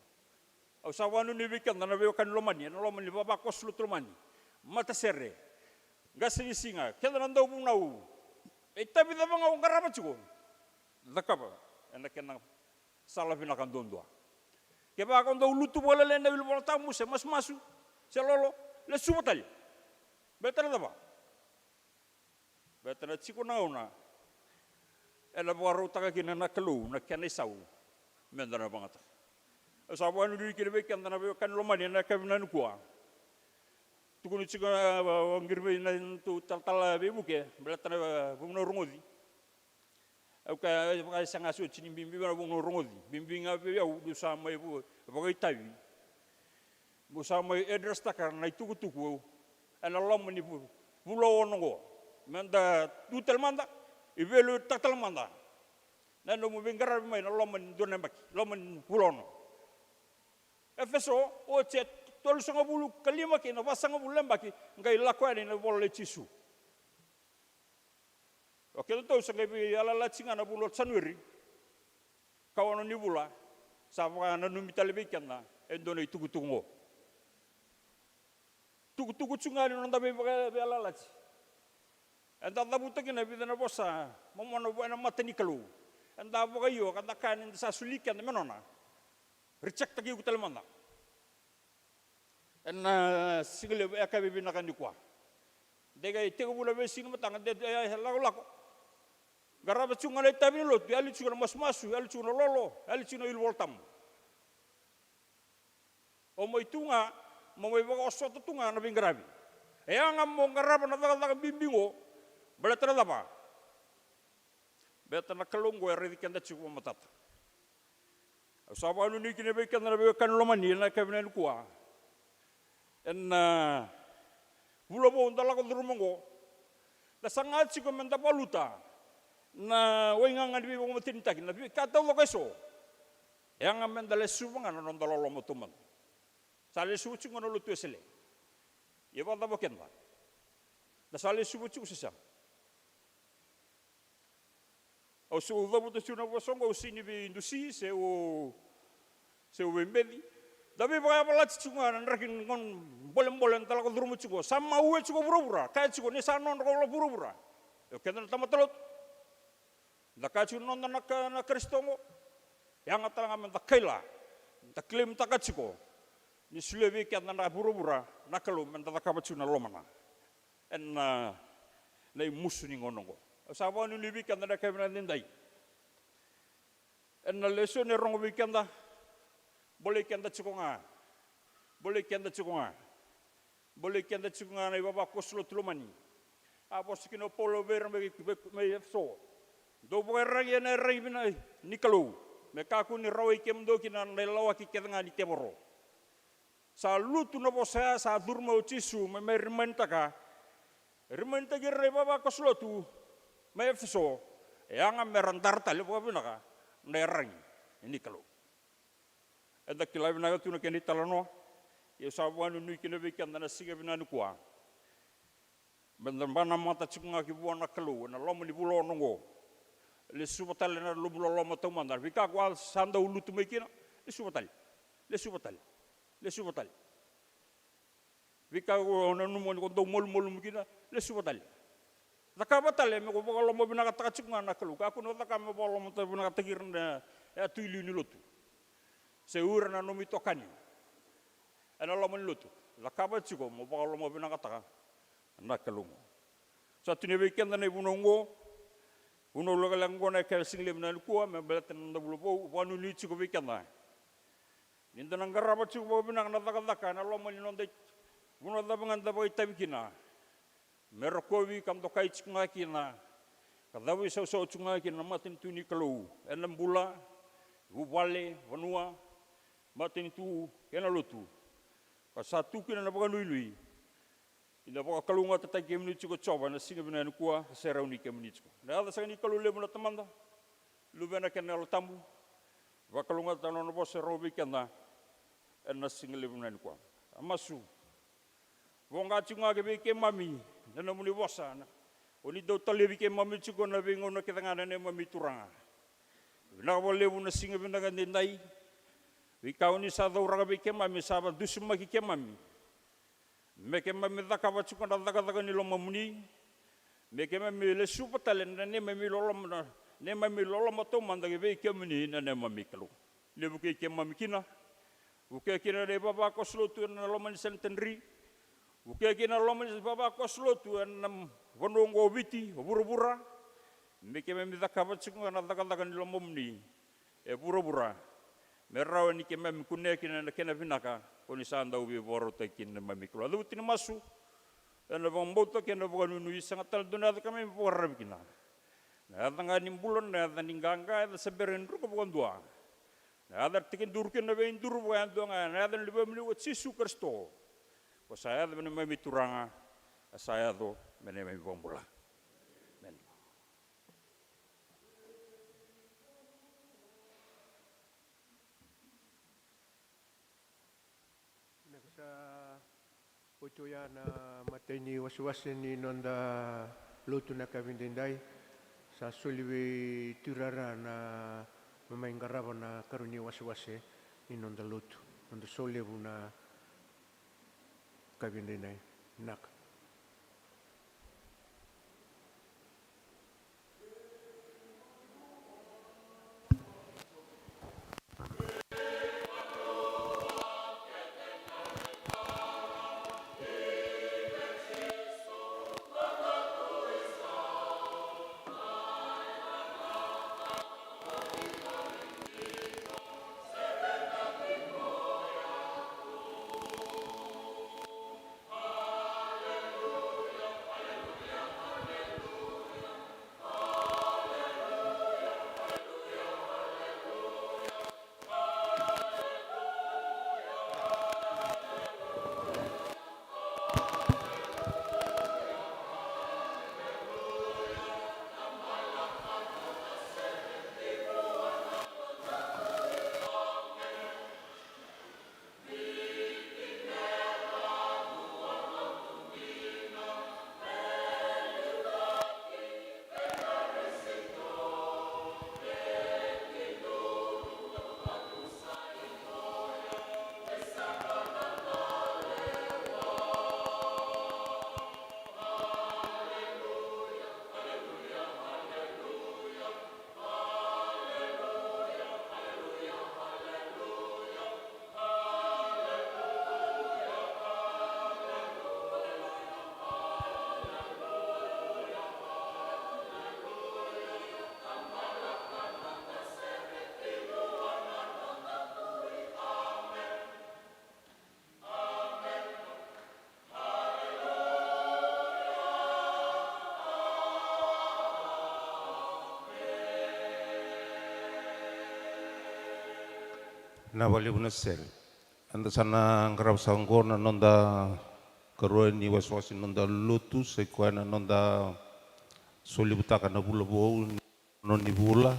Au sa vakanuinui vei keda na veiwekani lomani, ena loma ni vavakoso lotu lomani, matasere, qasenisiga, keda na dauvunau. E itavi cava ga o qarava tiko, cakava ena kena sala vinaka duadua. Kevaka o dau lutu vakalailai ena wili Vola Tabu se masumasu se lolo, lesuva tale. Baleta na cava? Baleta na tiko na gauna ena vakarautaka kina na Kalou na kena isau meda na vakayagataka. Au sa vakanuinui kina vei keda na veiwekani lomani ena yakavi nikua. Tukuni tiko, e, o qiri vei na nodatou talatala veivuke baleta na, e, vunau rogoci. Au kaya, e, vaka e sega soti ni bibi vei au na vunau rogoci. Bibi ga vei au niu sa mai vu-, vakaitavi. Meu sa mai address taka na itukutuku ena loma ni vu-, vula ono oqo. Meda tu tale mada, e veiliutaka tale mada na nomu veiqaravi mai na loma ni dua na yabaki, loma ni vula ono. Efeso, oti e tolusagavulu ka lima kei na vasagavulu na yabaki, qai lako yani na ivola i Jisu. O kedatou sa qai veiyalayalati ga na vula o Janueri, ka ono ni vula, sa vakananumi tale vei keda e dua na itukutuku oqo. Tukutuku tu ga ni noda veivaka-, veiyalayalati. Eda cavuta kina e vica na vosa momona vua ena mata ni Kalou. Eda vakaio, ka da kaya ni da sa soli keda me nona. Reject-taki iko tale mada. Ena siga levu e yakavi vinaka nikua. De qai tekivu na veisiga ni mataka, de, e, e, lakolako. Qarava tiko ga na itavi ni lotu, yali tiko na masumasu, yali tiko na lolo, yali tiko na wili Vola Tabu. O mai tu ga, mo mai vakaosota tu ga na veiqaravi. E yaga mo qarava na cakacaka bibi oqo, baleta na cava? Baleta na Kalou oqo e raici keda tiko vakamatata. Au sa vakanuinui kina vei keda na veiwekani lomani ena yakavi nikua. Ena, a, vula vou da lako curuma oqo. Da saga tiko meda valuta na waigaga ni veivakamatenitaki, na veika taucoko eso. E yaga meda lesuva ga na noda loloma taumada. Sa lesuva tiko ga na lotu Wesele. Ia vakacava keda? Da sa lesuva tiko se sega? Au sa cavuta tiko na vosa oqo, au sega ni veidusi se au, se au veibeci. Da veivakayavalati tiko ga ena draki ni gauna bolebole da lako curuma tiko. Sa maue tiko vuravura, kaya tiko ni sa nodra ko vuravura. Io, keda na tamata lotu. Da kaya tiko na noda na ka-, na Karisito oqo. Yaga tale ga meda kaila, da claim-taka tiko Ni solia vei keda na vuravura na Kalou me da cakava tiko na lomana ena, na imusu ni gauna oqo. Au sa vakanuinui vei keda na yakavi vinaka edaidai. Ena lesoni e rogo vei keda, bolei keda tiko ga. Bolei keda tiko ga. Bolei keda tiko ga na ivavakoso lotu lomani. A vosa kina o Paula vei ira mai, mai, mai Efeso. Dou vakaiyaragi ena iyaragi vinaka ni Kalou, me kakua ni rawai kemudou kina na ilawaki kece ga ni tevoro. Sa lutu na vosa ya, sa curu mai o Jisu me mai rimainitaka. Rimainitaki ira na ivavakoso lotu mai Efeso, e yaga me ra dara tale vakavinaka na iyaragi ni Kalou. Eda kila vinaka tu na kena italanoa. Ia au sa vakanuinui kina vei keda na siga vinaka nikua, me da vakanamata tiko ga ki vua na Kalou ena loma ni vula ono oqo. Lesuva tale na lobu loloma taumada. Veika ko a sa dau lutu mai kina, lesuva tale. Lesuva tale. Lesuva tale. Veika ko nanuma ni ko dau malumalumu kina, lesuva tale. Cakava tale me ko vakalomavinakataka tiko ga na Kalou. Kakua ni o cakava me vakalomavinakataki ira na yatu i liu ni lotu se o ira na nomu itokani ena loma ni lotu. Cakava tiko mo vakalomavinakataka na Kalou. Sa tukuni vei keda na ivunau oqo, vunau lekaleka oqo na yakavi, sigalevu nikua, me baleta na noda vula vou. Vakanuinui tiko vei keda ni da na qarava tiko vakavinaka na cakacaka ena loma ni noda i-, vanua cava ga da vakaitavi kina, me rokovi ka dokai tiko ga kina, ka cavuisausau tiko ga kina na matanitu ni Kalou ena bula, vuvale, vanua, matanitu kei na lotu. Ka sa tu kina na vakanuinui ni da vakalougatataki kemuni tiko Jiova ena siga vinaka nikua, ka serauni kemuni tiko. Na yaca saka ni Kalou levu na Tamada, Luvena kei na Yalo Tabu. Vakalougatataka na nona vosa e rogo vei keda ena sigalevu vinaka nikua. A masu. Voqa tiko ga ki vei keimami na nomuni vosa, na, o ni dau talevi keimami tiko na veigauna kece ga na neimami Turaga. Vinaka vakalevu na siga vinaka edaidai. Veika o ni sa cauraka vei keimami sa vakadusimaki keimami. Me keimami cakava tiko na cakacaka ni lomamuni. Me keimami lesuva tale na neimami loloma, na neimami loloma taumada ki vei kemuni na neimami Kalou. Ni vukei keimami kina. Vukea kina na ivavakoso lotu ena loma ni Sanitadri. Vukea kina na loma ni ivavakoso lotu ena vanua oqo o Viti, o vuravura. Me keimami cakava tiko ga na cakacaka ni lomamuni e vuravura, me rawa ni keimami kunea kina na kena vinaka ko ni sa dau veivakarautaki kina, neimami Kalou. A cavuti na masu ena vakabauta kei na vakanuinui. Sega tale dua na yaca keimami vakararavi kina. Na yaca ga ni bula, na yaca ni qaqa, yaca se bera ni druka vakadua. Na yaca era tekiduru kina na veiduru vakayadua ga, na yaca ni Luvemuni ko Jisu Karisito. Ko sa yaco me neimami Turaga, ka sa yaco me neimami iVakabula. Emeni. Vinaka, sa oti oya na imatai ni wasewase ni noda lotu na yakavi edaidai. Sa soli vei Tuirara na mai qarava na ikarua ni wasewase ni noda lotu, noda solevu na yakavi edaidai. Vinaka. Vinaka vakalevu na sere. Eda sa na qarava saka oqo na noda karua ni wasewase ni noda lotu, sai koya na noda solivutaka na vula vou, ni ono ni vula.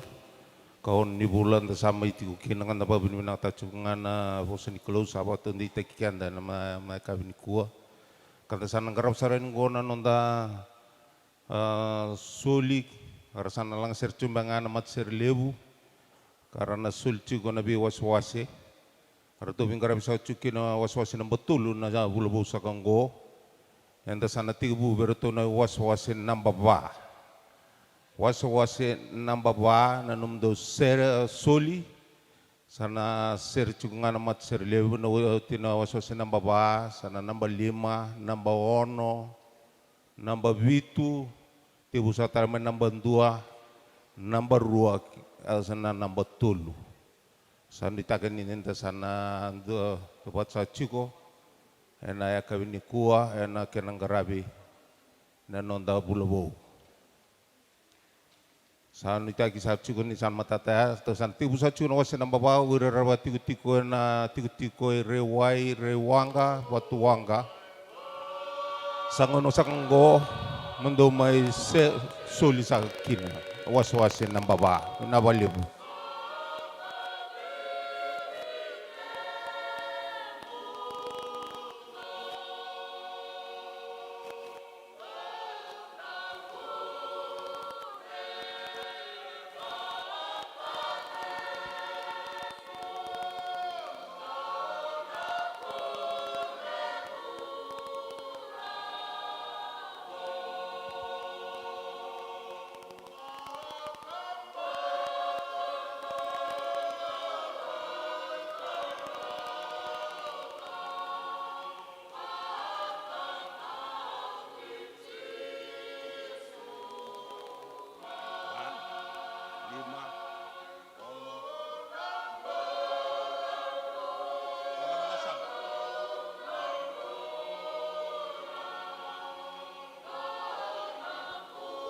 Ka ono ni vula da sa mai tiko kina, ka da vakavinavinakataka tiko ga na vosa ni Kalou sa vakataudeitaki keda ena ma-, mataka nikua. Ka da sa na qarava sara yani oqo na noda, a, soli, ka ra sa na lagasere tiko beka ga na matasere levu, ka ra na soli tiko na veiwasewase. Ratou veiqaravi saka tiko kina wasewase naba tolu na vula vou saka oqo. Eda sa na tekivu vei ratou na wasewase naba va. Wasewase naba va, na nomudou sere, soli. Sa na sere tiko ga na matasere levu, na oti na wasewase naba va, sa na naba lima, naba ono, naba vitu, tekivu saka tale mai naba dua, naba rua, a, sa na naba tolu. Sa nuitaka ni da sa na dua, dua vata saka tiko ena yakavi nikua ena kena qaravi na noda vula vou. Sa nuitaki saka tiko ni sa na matata ya, sa na tekivu saka tiko na wase naba va, o ira era vakatikotiko ena tikotiko e Rewai, Rewaqa, Vatuwaqa. Sa gauna saka oqo mo dou mai se-, soli saka kina wasewase naba va. Vinaka vakalevu.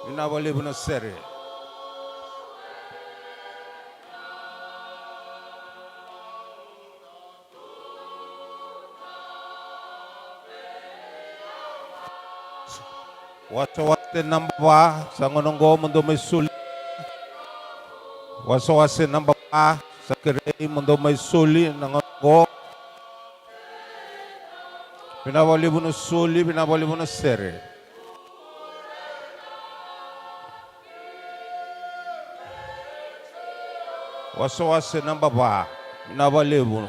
Vinaka vakalevu na sere. Wasewase naba va, sa gauna oqo mo dou mai soli. Wasewase naba va, sa kerei mo dou mai soli na gauna oqo. Vinaka vakalevu na soli, vinaka vakalevu na sere. Wasewase naba va, vinaka vakalevu.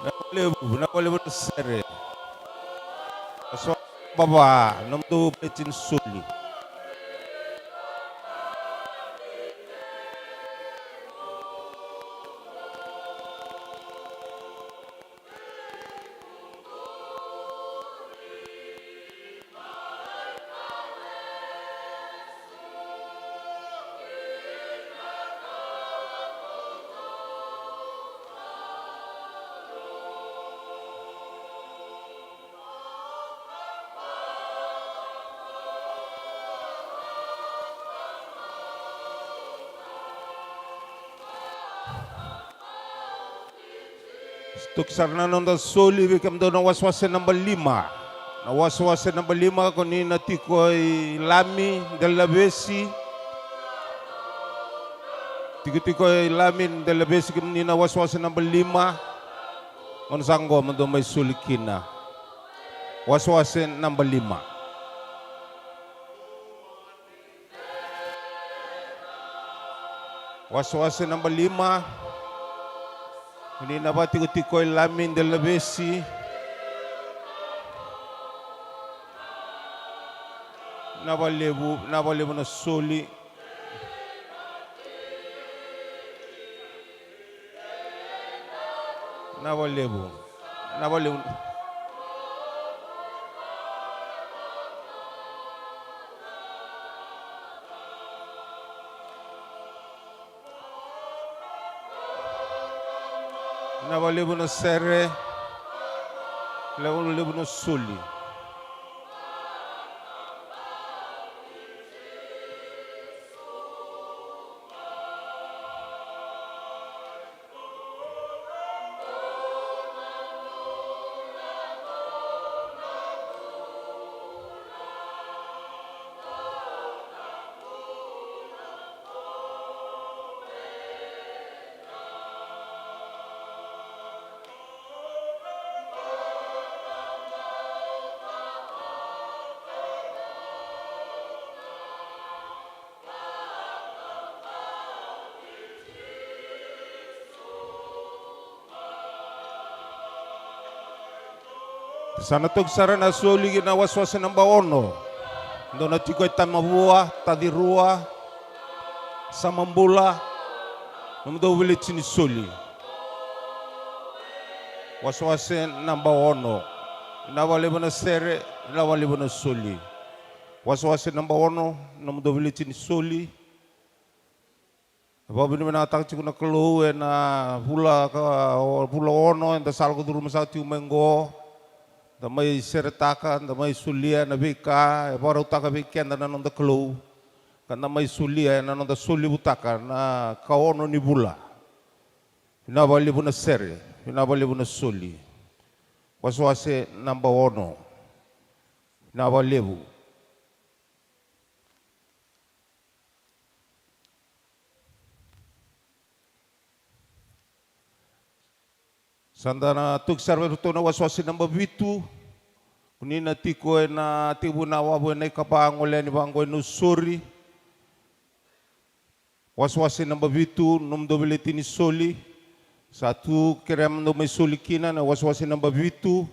Vinaka vakalevu, vinaka vakalevu na sere. Wasewase naba va, nomudou beti ni soli. Toki sara na noda soli vei kemudou na wasewase naba lima. Na wasewase naba lima, ko ni na tiko i Lami, Delavesi. Tikotiko i Lami, Delavesi, kemuni na wasewase naba lima. Gauna saka oqo mo dou mai soli kina. Wasewase naba lima. Wasewase naba lima. Ni na vakatikotiko i Lami, Delavesi. Vinaka vakalevu, vinaka vakalevu na soli. Vinaka vakalevu. Vinaka vakalevu. Vinaka vakalevu na sere. Vinaka vakalevu na soli. Sa na toki sara na soli ki na wasewase naba ono. Dou na tiko e Tamavua, Tacirua, Samabula, nomudou veleti ni soli. Wasewase naba ono. Vinaka vakalevu na sere, vinaka vakalevu na soli. Wasewase naba ono, nomudou veleti ni soli. E vakavinavinakataka tiko na Kalou ena vula ka, o, vula ono eda sa lako curuma saka tiko mai qo. Da mai seretaka, da mai solia na veika e vakarautaka vei keda na noda Kalou. Ka da mai solia ena noda solivutaka na ka ono ni vula. Vinaka vakalevu na sere, vinaka vakalevu na soli. Wasewase naba ono. Vinaka vakalevu. Sa da na toki sara vei iratou na wasewase naba vitu. Ko ni na tiko ena tekivu na wavu ena ikava, gole yani vaqo e Nausori. Wasewase naba vitu, nomudou veleti ni soli. Sa tu, kerea mo dou mai soli kina na wasewase naba vitu.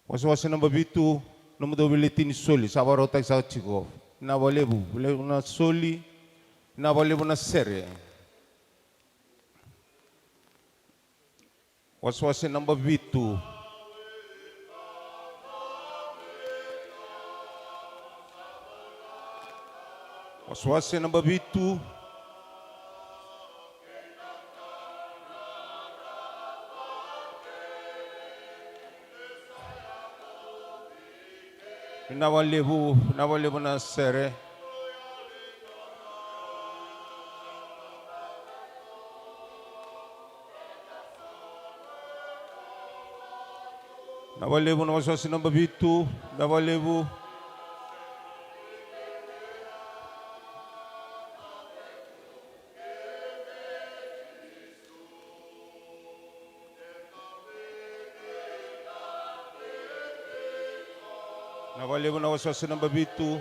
Wasewase naba vitu, nomudou veleti ni soli. Sa vakarautaki saka tiko. Vinaka vakalevu, vakalevu na soli. Vinaka vakalevu na sere. Wasewase naba vitu. Wasewase naba vitu. Vinaka vakalevu, vinaka vakalevu na sere. Vinaka vakalevu na wasewase naba vitu, vinaka vakalevu. Vinaka vakalevu na wasewase naba vitu.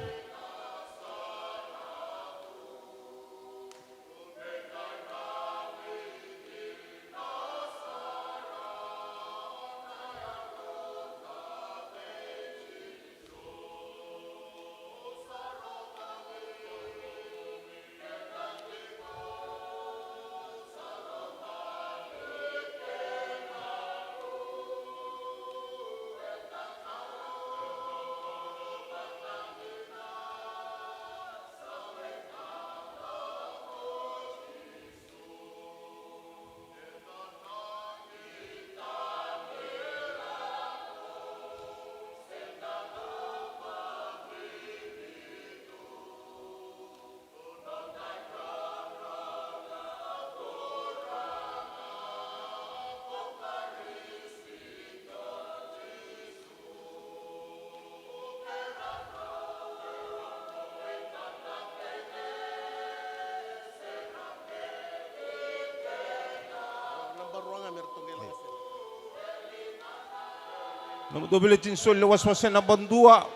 Nomudou veleti ni soli na wasewase naba dua.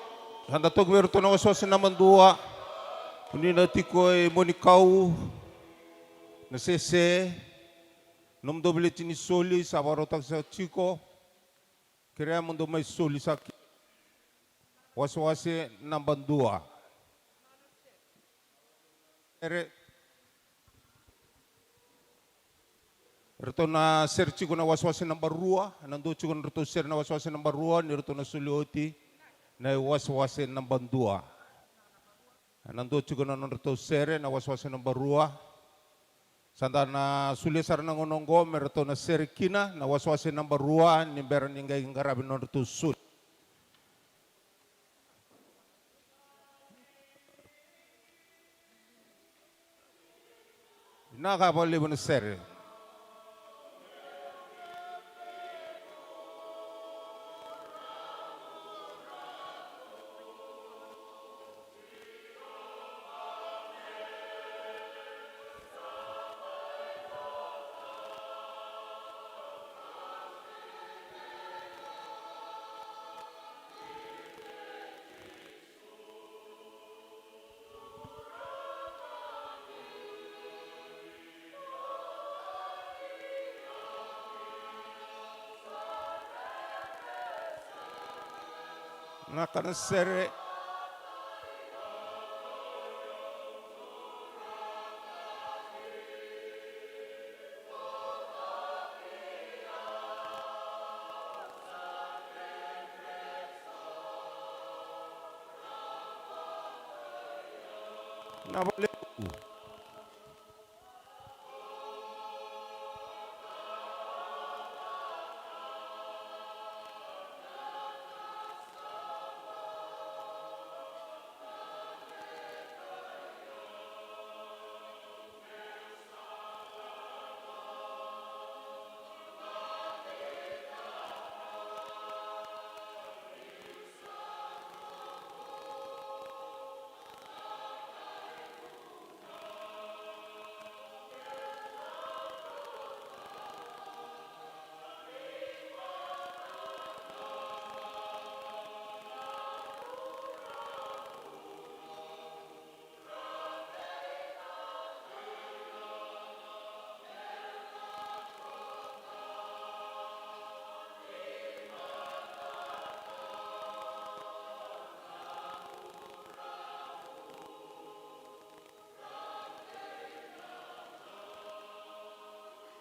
Sa da toki vei iratou na wasewase naba dua. Ko ni na tiko e Muanikau, Nasese. Nomudou veleti ni soli sa vakarautaki saka tiko. Kerea mo dou mai soli saka. Wasewase naba dua. sere. Ratou na sere tiko na wasewase naba rua, na dua tiko na ratou sere na wasewase naba rua, ni ratou na soli oti na wasewase naba dua. Na dua tiko na nodratou sere na wasewase naba rua. Sa da na solia sara na gauna oqo me ratou na sere kina na wasewase naba rua ni bera ni qai qaravi na nodratou soli. Vinaka vakalevu na sere. Na kana sere. Na valevu.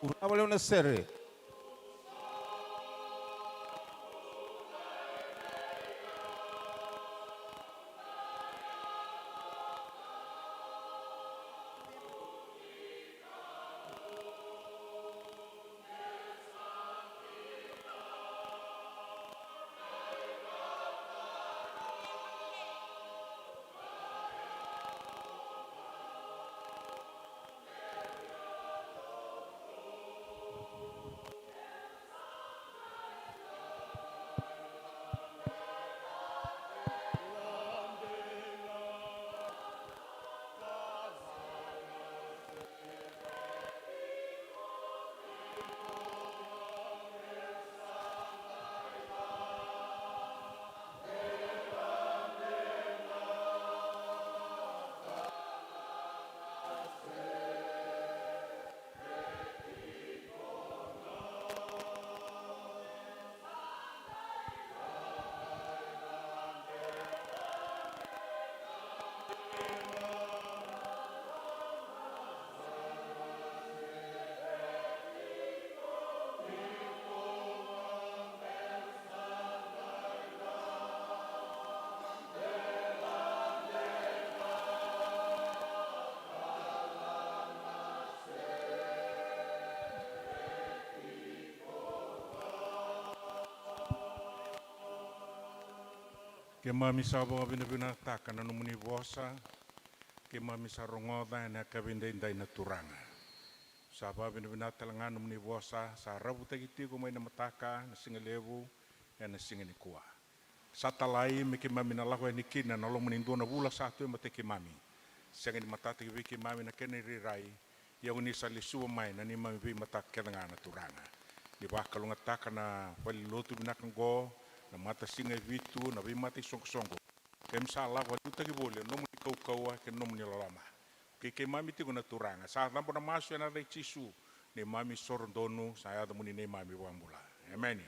Vinaka vakalevu na sere. Keimami sa vakavinavinakataka na nomuni vosa. Keimami sa rogoca ena yakavi edaidai na Turaga. Sa vakavinavinaka tale ga na nomuni vosa sa ravutaki tiko mai na mataka na siga levu ena siga nikua. Sa talai me keimami na lako yani kina na loma ni dua na vula sa tu e matai keimami. Sega ni matata ki vei keimami na kena irairai, ia ko ni sa lesuva mai na neimami veimataka kece ga na Turaga. Ni vakalougatataka na valenilotu vinaka oqo, na matasiga e vitu, na veimata isoqosoqo. Keimami sa lako a tutaki voli na nomuni kaukauwa kei na nomuni loloma. Kei keimami tiko na Turaga sa cabo na masu ena yaca i Jisu, neimami soro donu, sa yaca muni neimami vakabula. Emeni.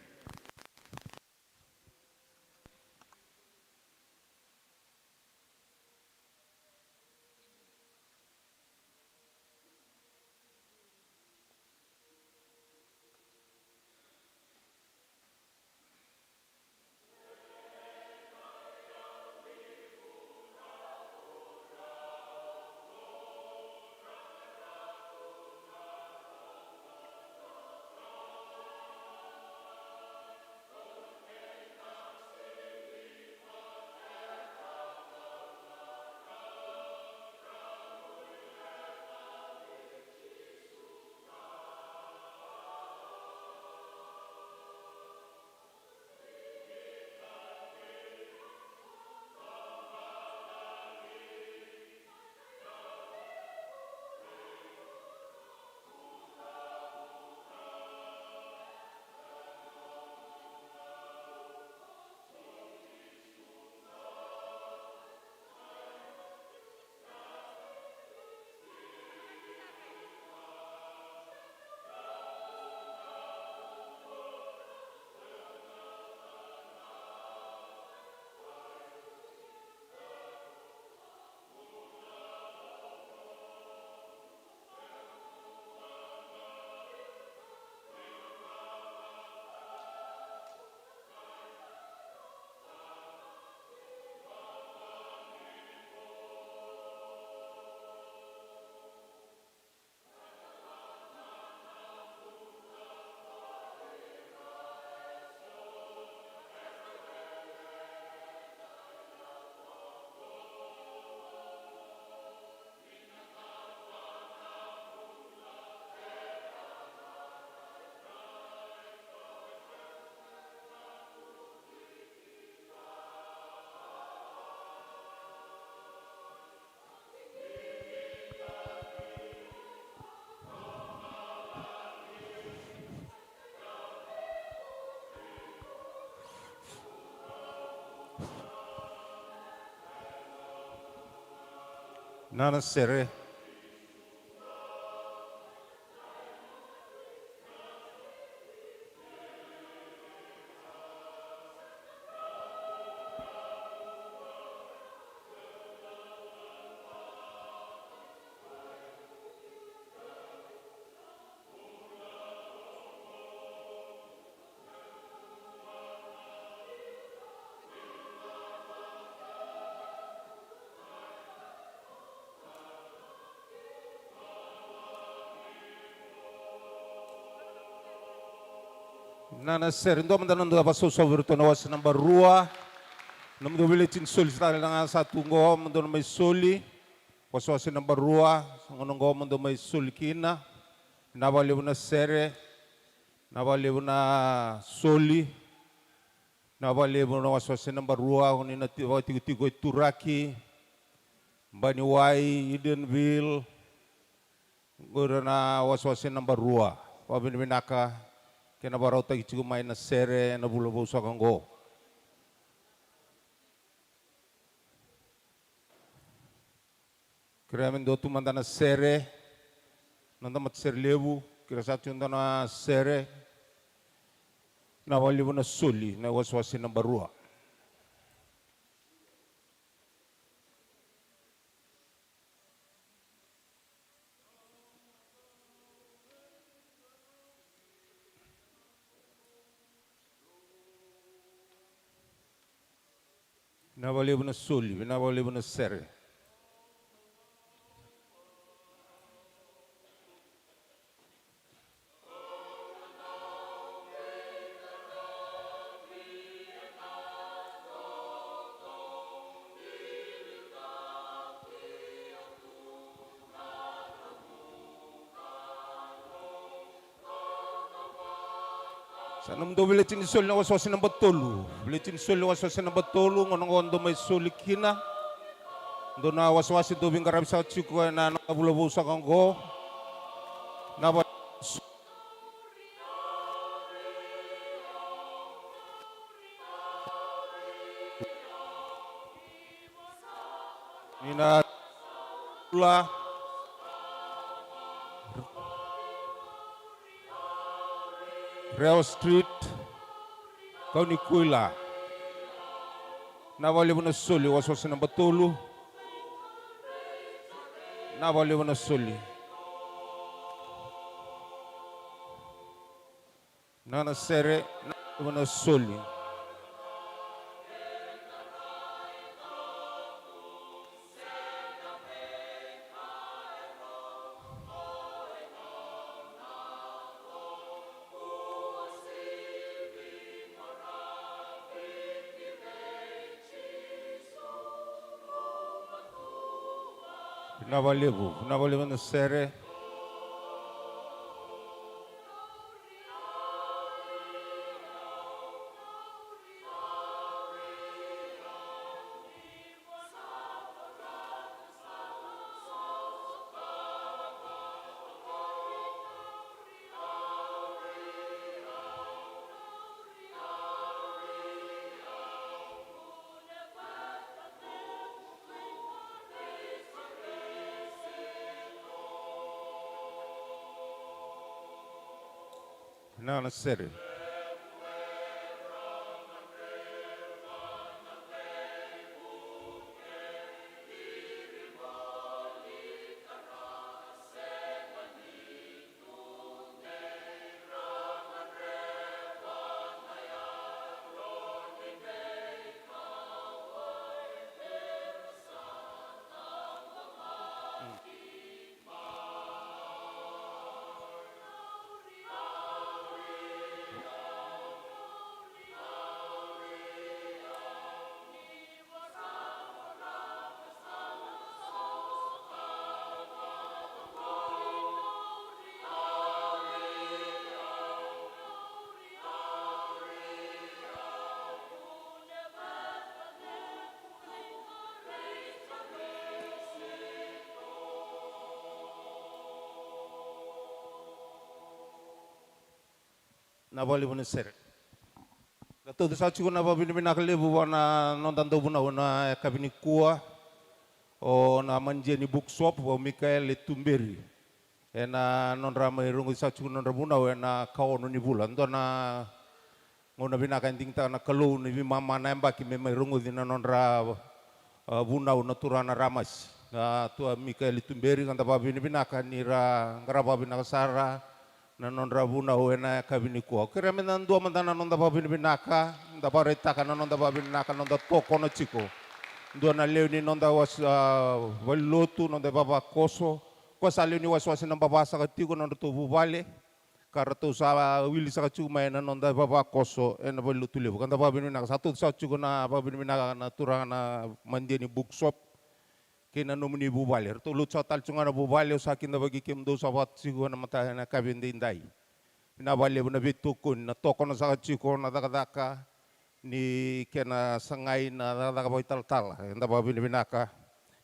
Na na sere. Na na sere, dua mada na dua vakasausau vei iratou na wase naba rua. Nomudou veleti ni soli sa tale na ga sa tu qo, mo dou na mai soli. Wasewase naba rua, sa gauna qo mo dou mai soli kina. Vinaka vakalevu na sere. Vinaka vakalevu na soli. Vinaka vakalevu na wasewase naba rua, o ni na ti-, vakatikotiko e Turaki, Baniwai, Edenville. Qo ira na wasewase naba rua. Vakavinavinaka kei na vakarautaki tiko mai na sere ena vula vou saka qo. Kerea me dua tu mada na sere, noda matasere levu, kerea sa tu dua na sere. Vinaka vakalevu na soli, na wasewase naba rua. Vinaka vakalevu na soli, vinaka vakalevu na sere. Sa nomudou veleti ni soli na wasewase naba tolu. Veleti ni soli na wasewase naba tolu, gauna qo dou mai soli kina. Dou na wasewase dou veiqaravi saka tiko ena noda vula vou saka qo. Na va- Ni na Kula. Rewa Street. Kaunikuila. Vinaka vakalevu na soli, wasewase naba tolu. Vinaka vakalevu na soli. Na na sere, na na soli. Vinaka vakalevu, vinaka vakalevu na sere. Na na sere. Na vakalevu na sere. Da tauca saka tiko na vakavinavinaka levu vua na noda dauvunau ena yakavi nikua. O na manager ni bookshop, o Mikaele Tuberi. Ena nodra mai rogoci saka tiko na nodra vunau ena ka ono ni vula. Dua na gauna vinaka e digitaka na Kalou ni veimama na yabaki me mai rogoci na nodra, a, vunau na turaga na Ramasi. A, tua Mikaele Tuberi, ka da vakavinavinaka ni ra qarava vinaka sara na nodra vunau ena yakavi nikua. Au kerea me na dua mada na noda vakavinavinaka, da vakaraitaka na noda vakavinavinaka, noda tokona tiko. Dua na lewe ni noda was-, a, valenilotu, noda ivavakoso. Koya sa lewe ni wasewase naba va saka tiko na nodratou vuvale. Ka ratou sa wili saka tiko mai na noda ivavakoso ena valenilotu levu. Ka da vakavinavinaka, sa tauci saka tiko na vakavinavinaka na turaga na manager ni bookshop. Kei na nomuni vuvale. Ratou lotu saka tale tiko ga na vuvale, au sa kidavaki kemudou sa vaka tiko na mata ena yakavi edaidai. Vinaka vakalevu na veitokoni, na tokona saka tiko na cakacaka ni kena sagai na cakacaka vakaitalatala. Eda vakavinavinaka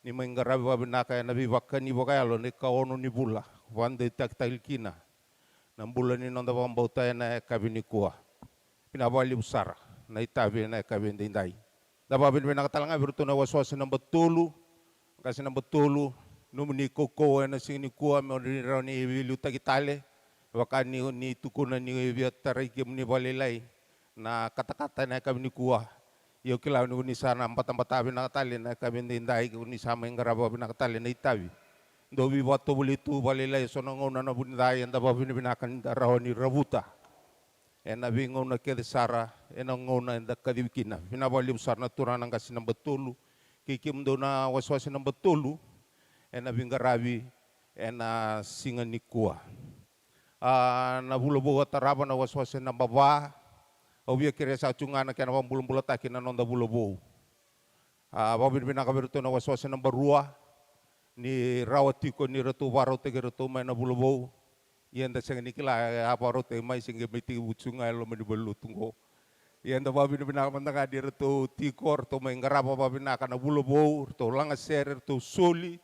ni mai qaravi vakavinaka ena veivakani vakayalo ni ka ono ni vula. Vakadeitaki tale kina na bula ni noda vakabauta ena yakavi nikua. Vinaka vakalevu sara na itavi ena yakavi edaidai. Da vakavinavinaka tale ga vei iratou na wasewase naba tolu, qase naba tolu, nomuni kaukauwa ena siga nikua me oni rawa ni veiliutaki tale. Vaka ni, ni tukuna ni via tarai kemuni vakalailai na katakata ena yakavi nikua. Ia au kila ni koni sa na batabata vinaka tale na yakavi edaidai, koni sa mai qarava vinaka tale na itavi. Dou veivakatovolei tu vakalailai, eso na gauna na vu ni ca, ia da vakavinavinaka ni da rawa ni ravuta ena veigauna kece sara, ena gauna eda kacivi kina. Vinaka vakalevu sara na turaga na qase naba tolu kei kemudou na wasewase naba tolu ena veiqaravi ena siga nikua. A, na vula vou a tarava na wasewase naba va. Au via kerea saka tiko ga na kena vakabulabulataki na noda vula vou. A, vakavinavinaka vei iratou na wasewase naba rua ni rawa tiko ni ratou vakarautaki iratou mai na vula vou. Ia eda sega ni kila, e a vakarautaki mai se qai mai tekivu tiko ga e loma ni valenilotu oqo. Ia eda vakavinavinaka mada ga ni ratou tiko, ratou mai qarava vakavinaka na vula vou, ratou lagasere, ratou soli.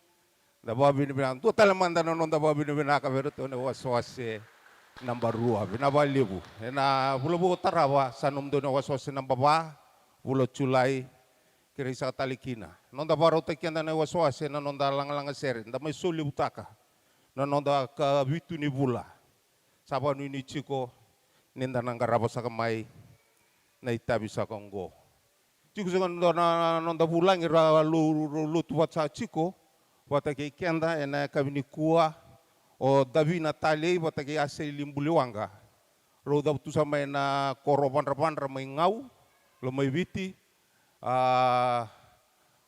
Da vakavinavinaka. Dua tale mada na noda vakavinavinaka vei iratou na wasewase naba rua. Vinaka vakalevu. Ena vula vou tarava sa nomudou na wasewase naba va, vula Julai, kerei saka tale kina. Noda vakarautaki keda na wasewase na noda lagalaga sere, da mai solevutaka na noda ka vitu ni vula. Sa vakanuinui tiko ni da na qarava saka mai na itavi saka oqo. Tiko saka na noda, noda vulagi ra lo-, lo-, lotu vata saka tiko vata kei keda ena yakavi nikua, o Davina Talei vata kei Aseli Buliwaqa. Rau cavutu saka mai na koro Vadravadra mai Gau, Lomaiviti. A,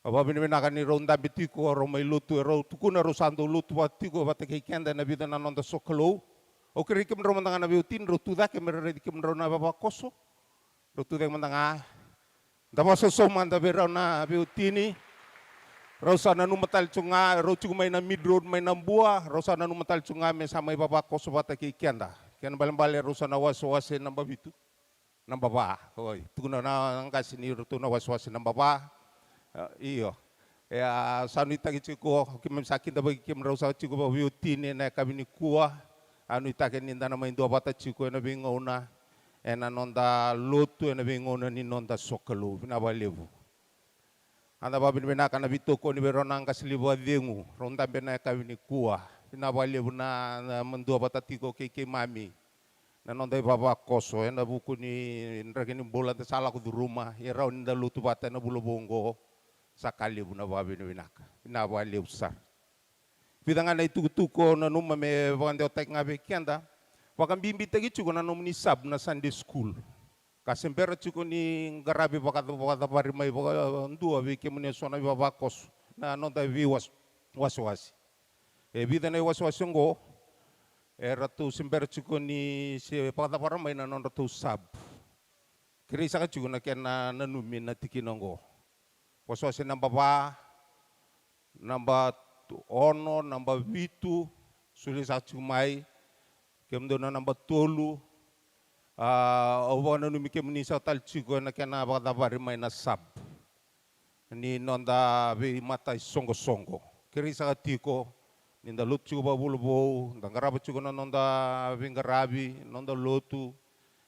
vakavinavinaka ni rau dabe tiko, rau mai lotu, e rau tukuna rau sa dau lotu vata tiko vata kei keda ena vica na noda sokalou. Au kerei kemudrau mada ga na veiwatini, rau tu cake me ra raici kemudrau na vavakoso. Rau tu cake mada ga. Da vakasausau mada vei rau na veiwatini. Rau sa nanuma tale tiko ga, rau tiko mai na Mead Road mai Nabua, rau sa nanuma tale tiko ga me sa mai vavakoso vata kei keda. Kena ibalebale rau sa na wasewase naba vitu. Naba va, oi. Tukuna na qase ni ratou na wasewase naba va. A, io. E, a, sa nuitaki tiko, keimami sa kidavaki kemudrau saka tiko vakaveiwatini ena yakavi nikua. A nuitaki ni da na mai duavata tiko ena veigauna, ena noda lotu, ena veigauna ni noda sokalou. Vinaka vakalevu. A da vakavinavinaka na veitokoni vei rau na qase levu a cegu, rau dabe ena yakavi nikua. Vinaka vakalevu na, na madua vata tiko kei keimami na noda ivavakoso ena vuku ni draki ni bula da sa lako curuma, e rawa ni da lotu vata ena vula vou oqo. Sa ka levu na vakavinavinaka. Vinaka vakalevu sara. Vica ga na itukutuku au nanuma me vakadewataki ga vei keda. Vakabibitaki tiko na nomuni sabu na Sunday school. Ka se bera tiko ni qaravi vaka-, vakacavari mai vakadua vei kemuni eso na ivavakoso, na noda veiwas-, wasewase. E vica na iwasewase oqo e ratou se bera tiko ni se vakacavara mai na nodratou sabu. Kerei saka tiko na kena nanumi na tikina oqo. Wasewase naba va, naba ono, naba vitu, solia saka tiko mai, kemudou na naba tolu. A, au vakananumi kemuni saka tale tiko ena kena vakacavari mai na sabu ni noda veimata isoqosoqo. Kerei saka tiko ni da lotu tiko vakavula vou, da qarava tiko na noda veiqaravi, noda lotu,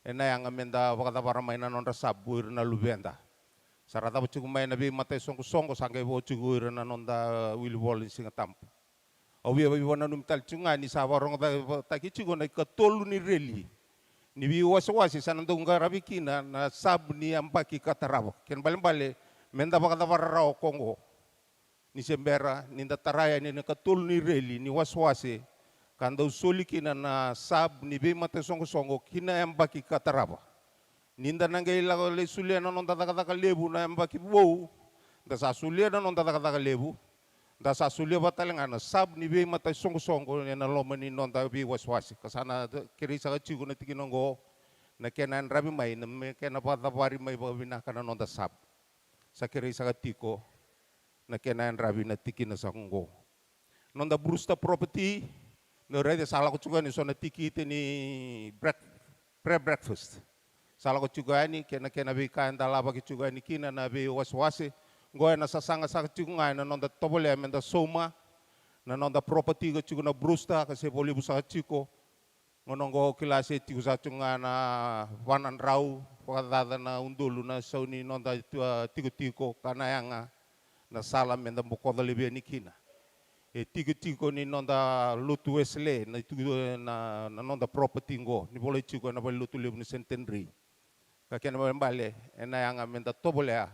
ena yaga me da vakacavara mai na nodra sabu ira na luveda. Sa ra cava tiko mai na veimata isoqosoqo, sa qai vo tiko ira na noda wili vola ni Siga Tabu. Au via veivakananumi tale tiko ga ni sa vakarogocavataki tiko na ikatolu ni reli ni veiwasewase sa na dau qaravi kina na sub ni yabaki ka tarava. Kena ibalebale, me da vakacavara rawa ko oqo. Ni se bera ni da tara yani na ikatolu ni reli ni wasewase ka dau soli kina na sub ni veimata isoqosoqo ki na yabaki ka tarava. Ni da na qai lako lai solia na noda cakacaka levu na yabaki vou, da sa solia na noda cakacaka levu, da sa solia vata tale ga na sub ni veimata isoqosoqo ena loma ni noda veiwasewase. Ka sa na kerei saka tiko na tikina oqo na kena yadravi mai, na me kena vakacavari mai vakavinaka na noda sub. Sa kerei saka tiko na kena yadravi na tikina saka oqo. Noda Brewster Property, ni raica sa lako tiko yani so na tikite ni break-, pre-breakfast. Sa lako tiko yani, kei na kena veika eda lavaki tiko yani kina na veiwasewase. Oqo ena sasaga saka tiko ga ena noda tovolea me da sauma na noda property ka tiko na Brewster, ka se vo levu saka tiko. Gauna oqo au kila se tiko saka tiko ga na va na drau vakacaca na udolu na sau ni noda, a, tikotiko ka na yaga na sala me da bokoca laivi yani kina. E tikotiko ni noda lotu Wesele na itu, na, na noda property oqo ni volai tiko ena valenilotu levu ni Centenary. Ka kena ibalebale ena yaga me da tovolea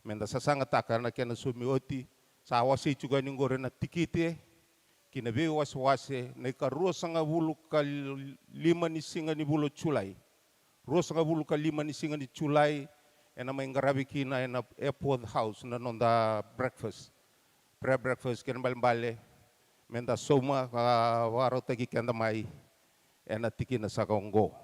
me da sasagataka na kena saumi oti. Sa wasei tiko yani oqori na tikite ki na veiwasewase na ikaruasagavulu ka lima ni siga ni vula o Julai. Ruasagavulu ka lima ni siga ni Julai ena mai qaravi kina ena Epworth House na noda breakfast, pre-breakfast. Kena ibalebale me da sauma ka vakarautaki keda mai ena tikina saka oqo.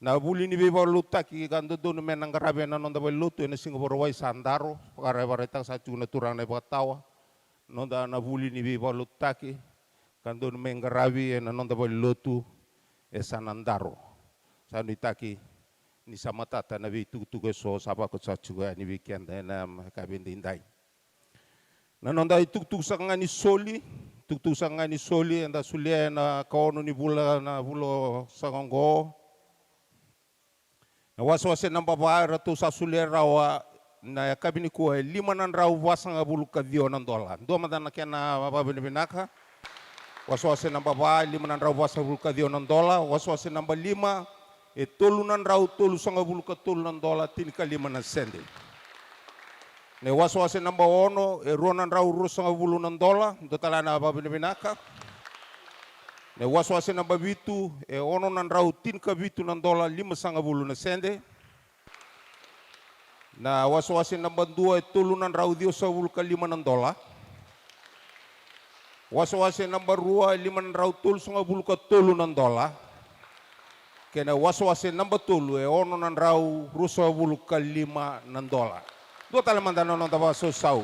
Na vuli ni veivakalotutaki ka dodonu me na qaravi ena noda valenilotu ena siga Vakarauwai sa daro, vakaraitaka saka tiko na turaga na ivakatawa. Noda na vuli ni veivakalotutaki ka dodonu me qaravi ena noda valenilotu e sa na daro. Sa nuitaki ni sa matata na veitukutuku eso sa vakau saka tiko yani vei keda ena yakavi edaidai. Na noda itukutuku saka ga ni soli, tukutuku saka ga ni soli eda solia ena ikaono ni vula, na vula saka oqo. Na wasewase naba va eratou sa solia rawa na yakavi nikua e lima na drau vasagavulu ka ciwa na dola. Dua mada na kena vakavinavinaka. Wasewase naba va, lima na drau vasagavulu ka ciwa na dola. Wasewase naba lima, e tolu na drau tolusagavulu ka tolu na dola tinikalima na sede. Na iwasewase naba ono, e rua na drau ruasagavulu na dola, dua tale na vakavinavinaka. Na iwasewase naba vitu, e ono na drau tinikavitu na dola limasagavulu na sede. Na wasewase naba dua, e tolu na drau ciwasagavulu ka lima na dola. Wasewase naba rua, e lima na drau tolusagavulu ka tolu na dola. Kei na wasewase naba tolu, e ono na drau ruasagavulu ka lima na dola. Dua tale mada na noda vakasausau.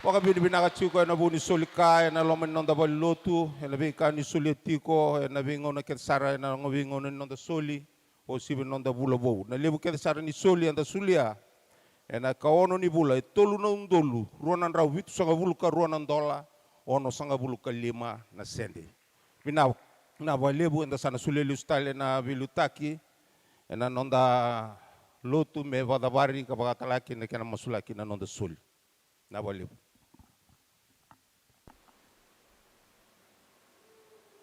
Vakavinavinaka tiko ena vuku ni soli ka ena loma ni noda valenilotu, ena veika ni solia tiko ena veigauna kece sara, ena veigauna ni noda soli, o sivi na noda vula vou. Na levu kece sara ni soli eda solia ena ikaono ni vula, e tolu na udolu rua na drau vitusagavulu ka rua na dola onosagavulu ka lima na sede. Vinaka, vinaka vakalevu. Eda sa na solia lesu tale na veiliutaki ena noda lotu me vakacavari ka vakatalaki na kena masulaki na noda soli. Vinaka vakalevu.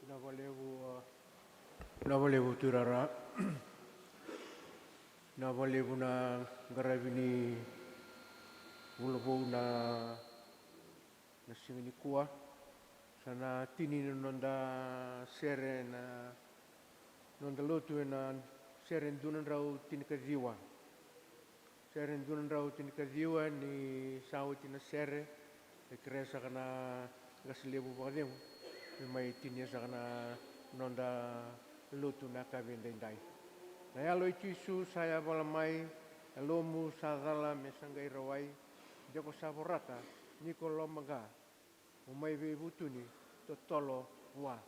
Vinaka vakalevu, a, vinaka vakalevu Tuirara. Vinaka vakalevu na qaravi ni vula vou na, na siga nikua. Sa na tini na noda sere na noda lotu ena sere dua na drau tinikaciwa. Sere dua na drau tinikaciwa ni sa oti na sere, e kerea saka na qase levu vakacegu me mai tinia saka na noda lotu na yakavi edaidai. Na yalo i Jisu sa yavala mai, yalomu sa cala me sa qai rawai, de ko sa vorata ni ko lomaqa, mo mai veivutuni totolo vua.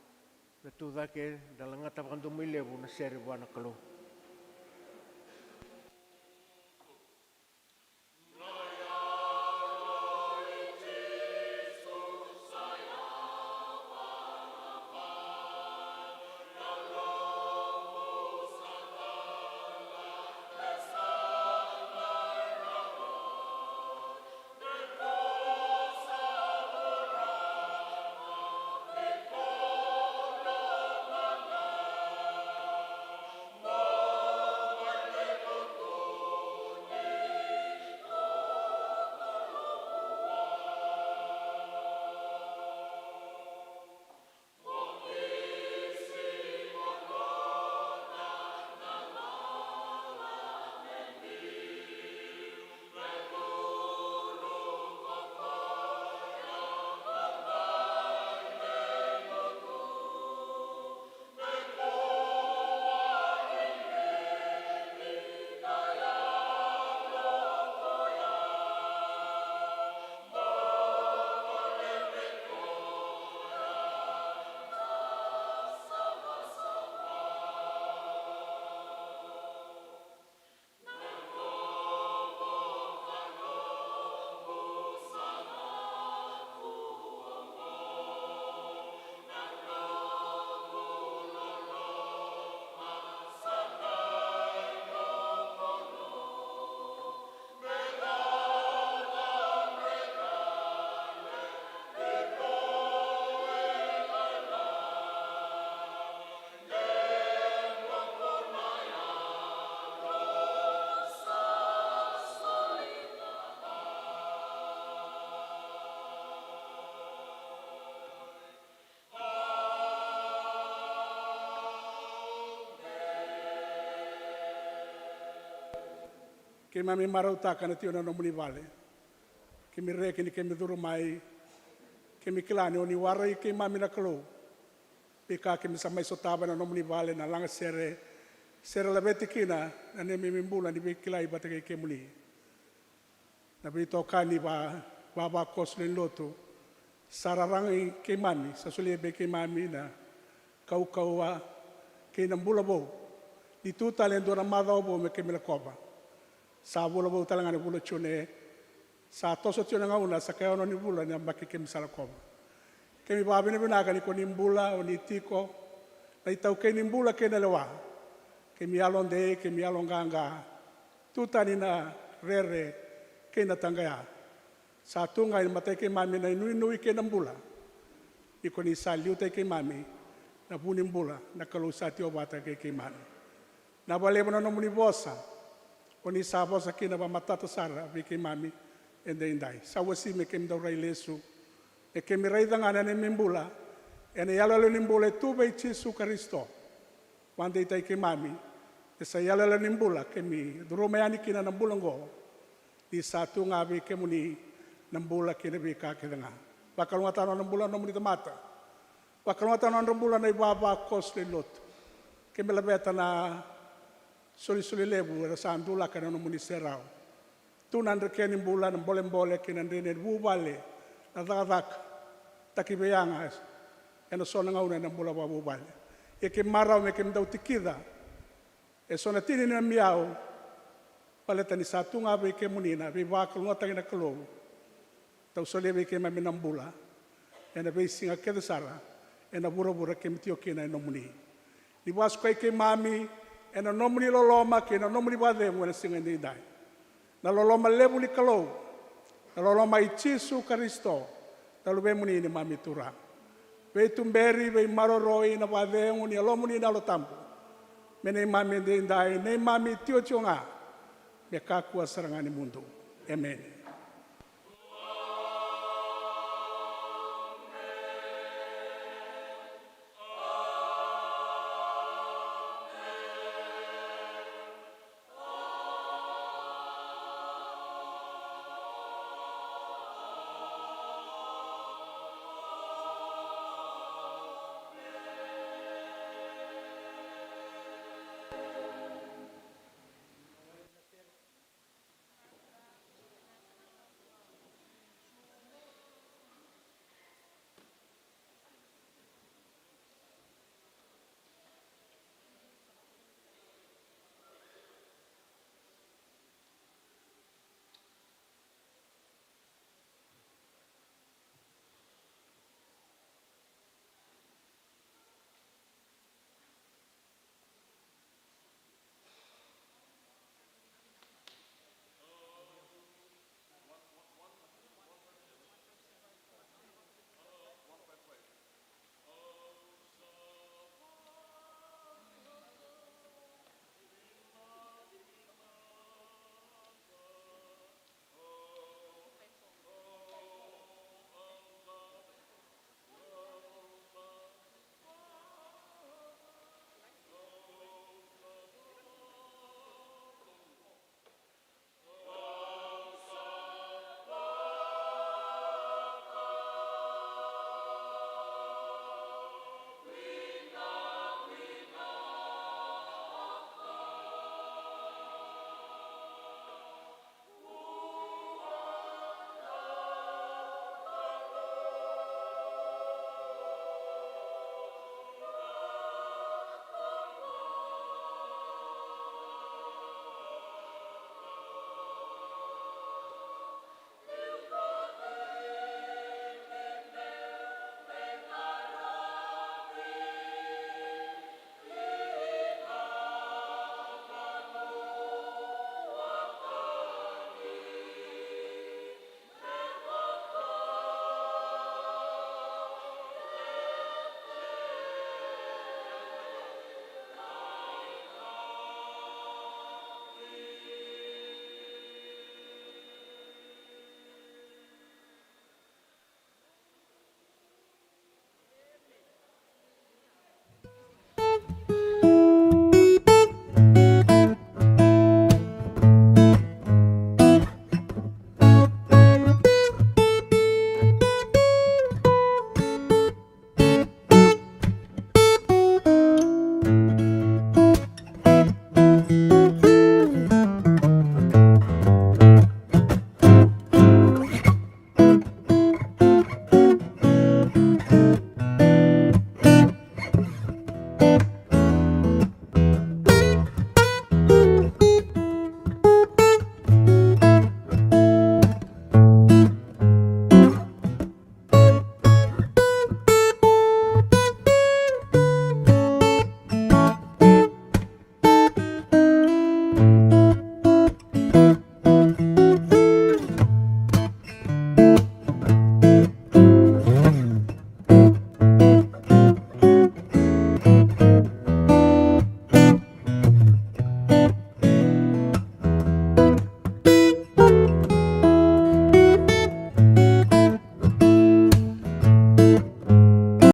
Na tucake da lagata vakadomoilevu na sere vua na Kalou. Keimami marautaka na tiko na nomuni vale. Keimami reki ni keimami curu mai. Keimami kila ni oni warai keimami na Kalou. Veika keimami sa mai sotava ena nomuni vale, na lagasere, sere laveti kina na neimami bula ni veikilai vata kei kemuni. Na veitokani va, vavakoso ni lotu, sa raragi keimami, sa solia vei keimami na kaukauwa kei na bula vou. Ni tu tale e dua na macawa vou me keimami lakova. Sa vula vou tale ga na vula June, sa toso tiko na gauna, sa kai ono ni vula na yabaki keimami sa lakova. Keimami vakavinavinaka ni koni bula, oni tiko, na itaukei ni bula kei na lewa. Keimami yalodei, keimami yaloqaqa, tu tani na rere kei na taqaya. Sa tu ga i matai keimami na inuinui kei na bula. Ni koni sa liutaki keimami na vu ni bula, na Kalou sa tiko vata kei keimami. Na vakalevu na nomuni vosa, oni sa vosa kina vakamatata sara vei keimami edaidai. Sa uasivi me keimami dau rai lesu, me keimami raica ga na neimami bula ena iyaloyalo ni bula e tu vei Jisu Karisito. Vakadeitaki keimami, e sa iyaloyalo ni bula keimami curuma yani kina na bula oqo. Ni sa tu ga vei kemuni na bula kei na veika kece ga. Vakalougatataka na nodra bula na nomuni tamata. Vakalougatataka na nodra bula na ivavakoso ni lotu. Keimami laveta na solisoli levu era sa dulaka ena nomuni serau. Tu na drekeni bula, na bolebole kei na dredre ni vuvale, na cakacaka, takiveiyaga ena so na gauna ena bula vakavuvale. Ia keimami marau me keimami dau tikica eso na tini ni neimami iyau, baleta ni sa tu ga vei kemuni na veivakalougatataki na Kalou. Dau solia vei keimami na bula ena veisiga kece sara ena vuravura keimami tiko kina e nomuni. Ni vakasukai keimami ena nomuni loloma kei na nomuni vakacegu ena siga edaidai. Na loloma levu ni Kalou, na loloma i Jisu Karisito, na Luvemuni neimami Turaga. Veituberi, veimaroroi na vakacegu ni Yalomuni na Yalo Tabu, me neimami edaidai, neimami itikotiko ga, me kakua sara ga ni mudu. Emeni.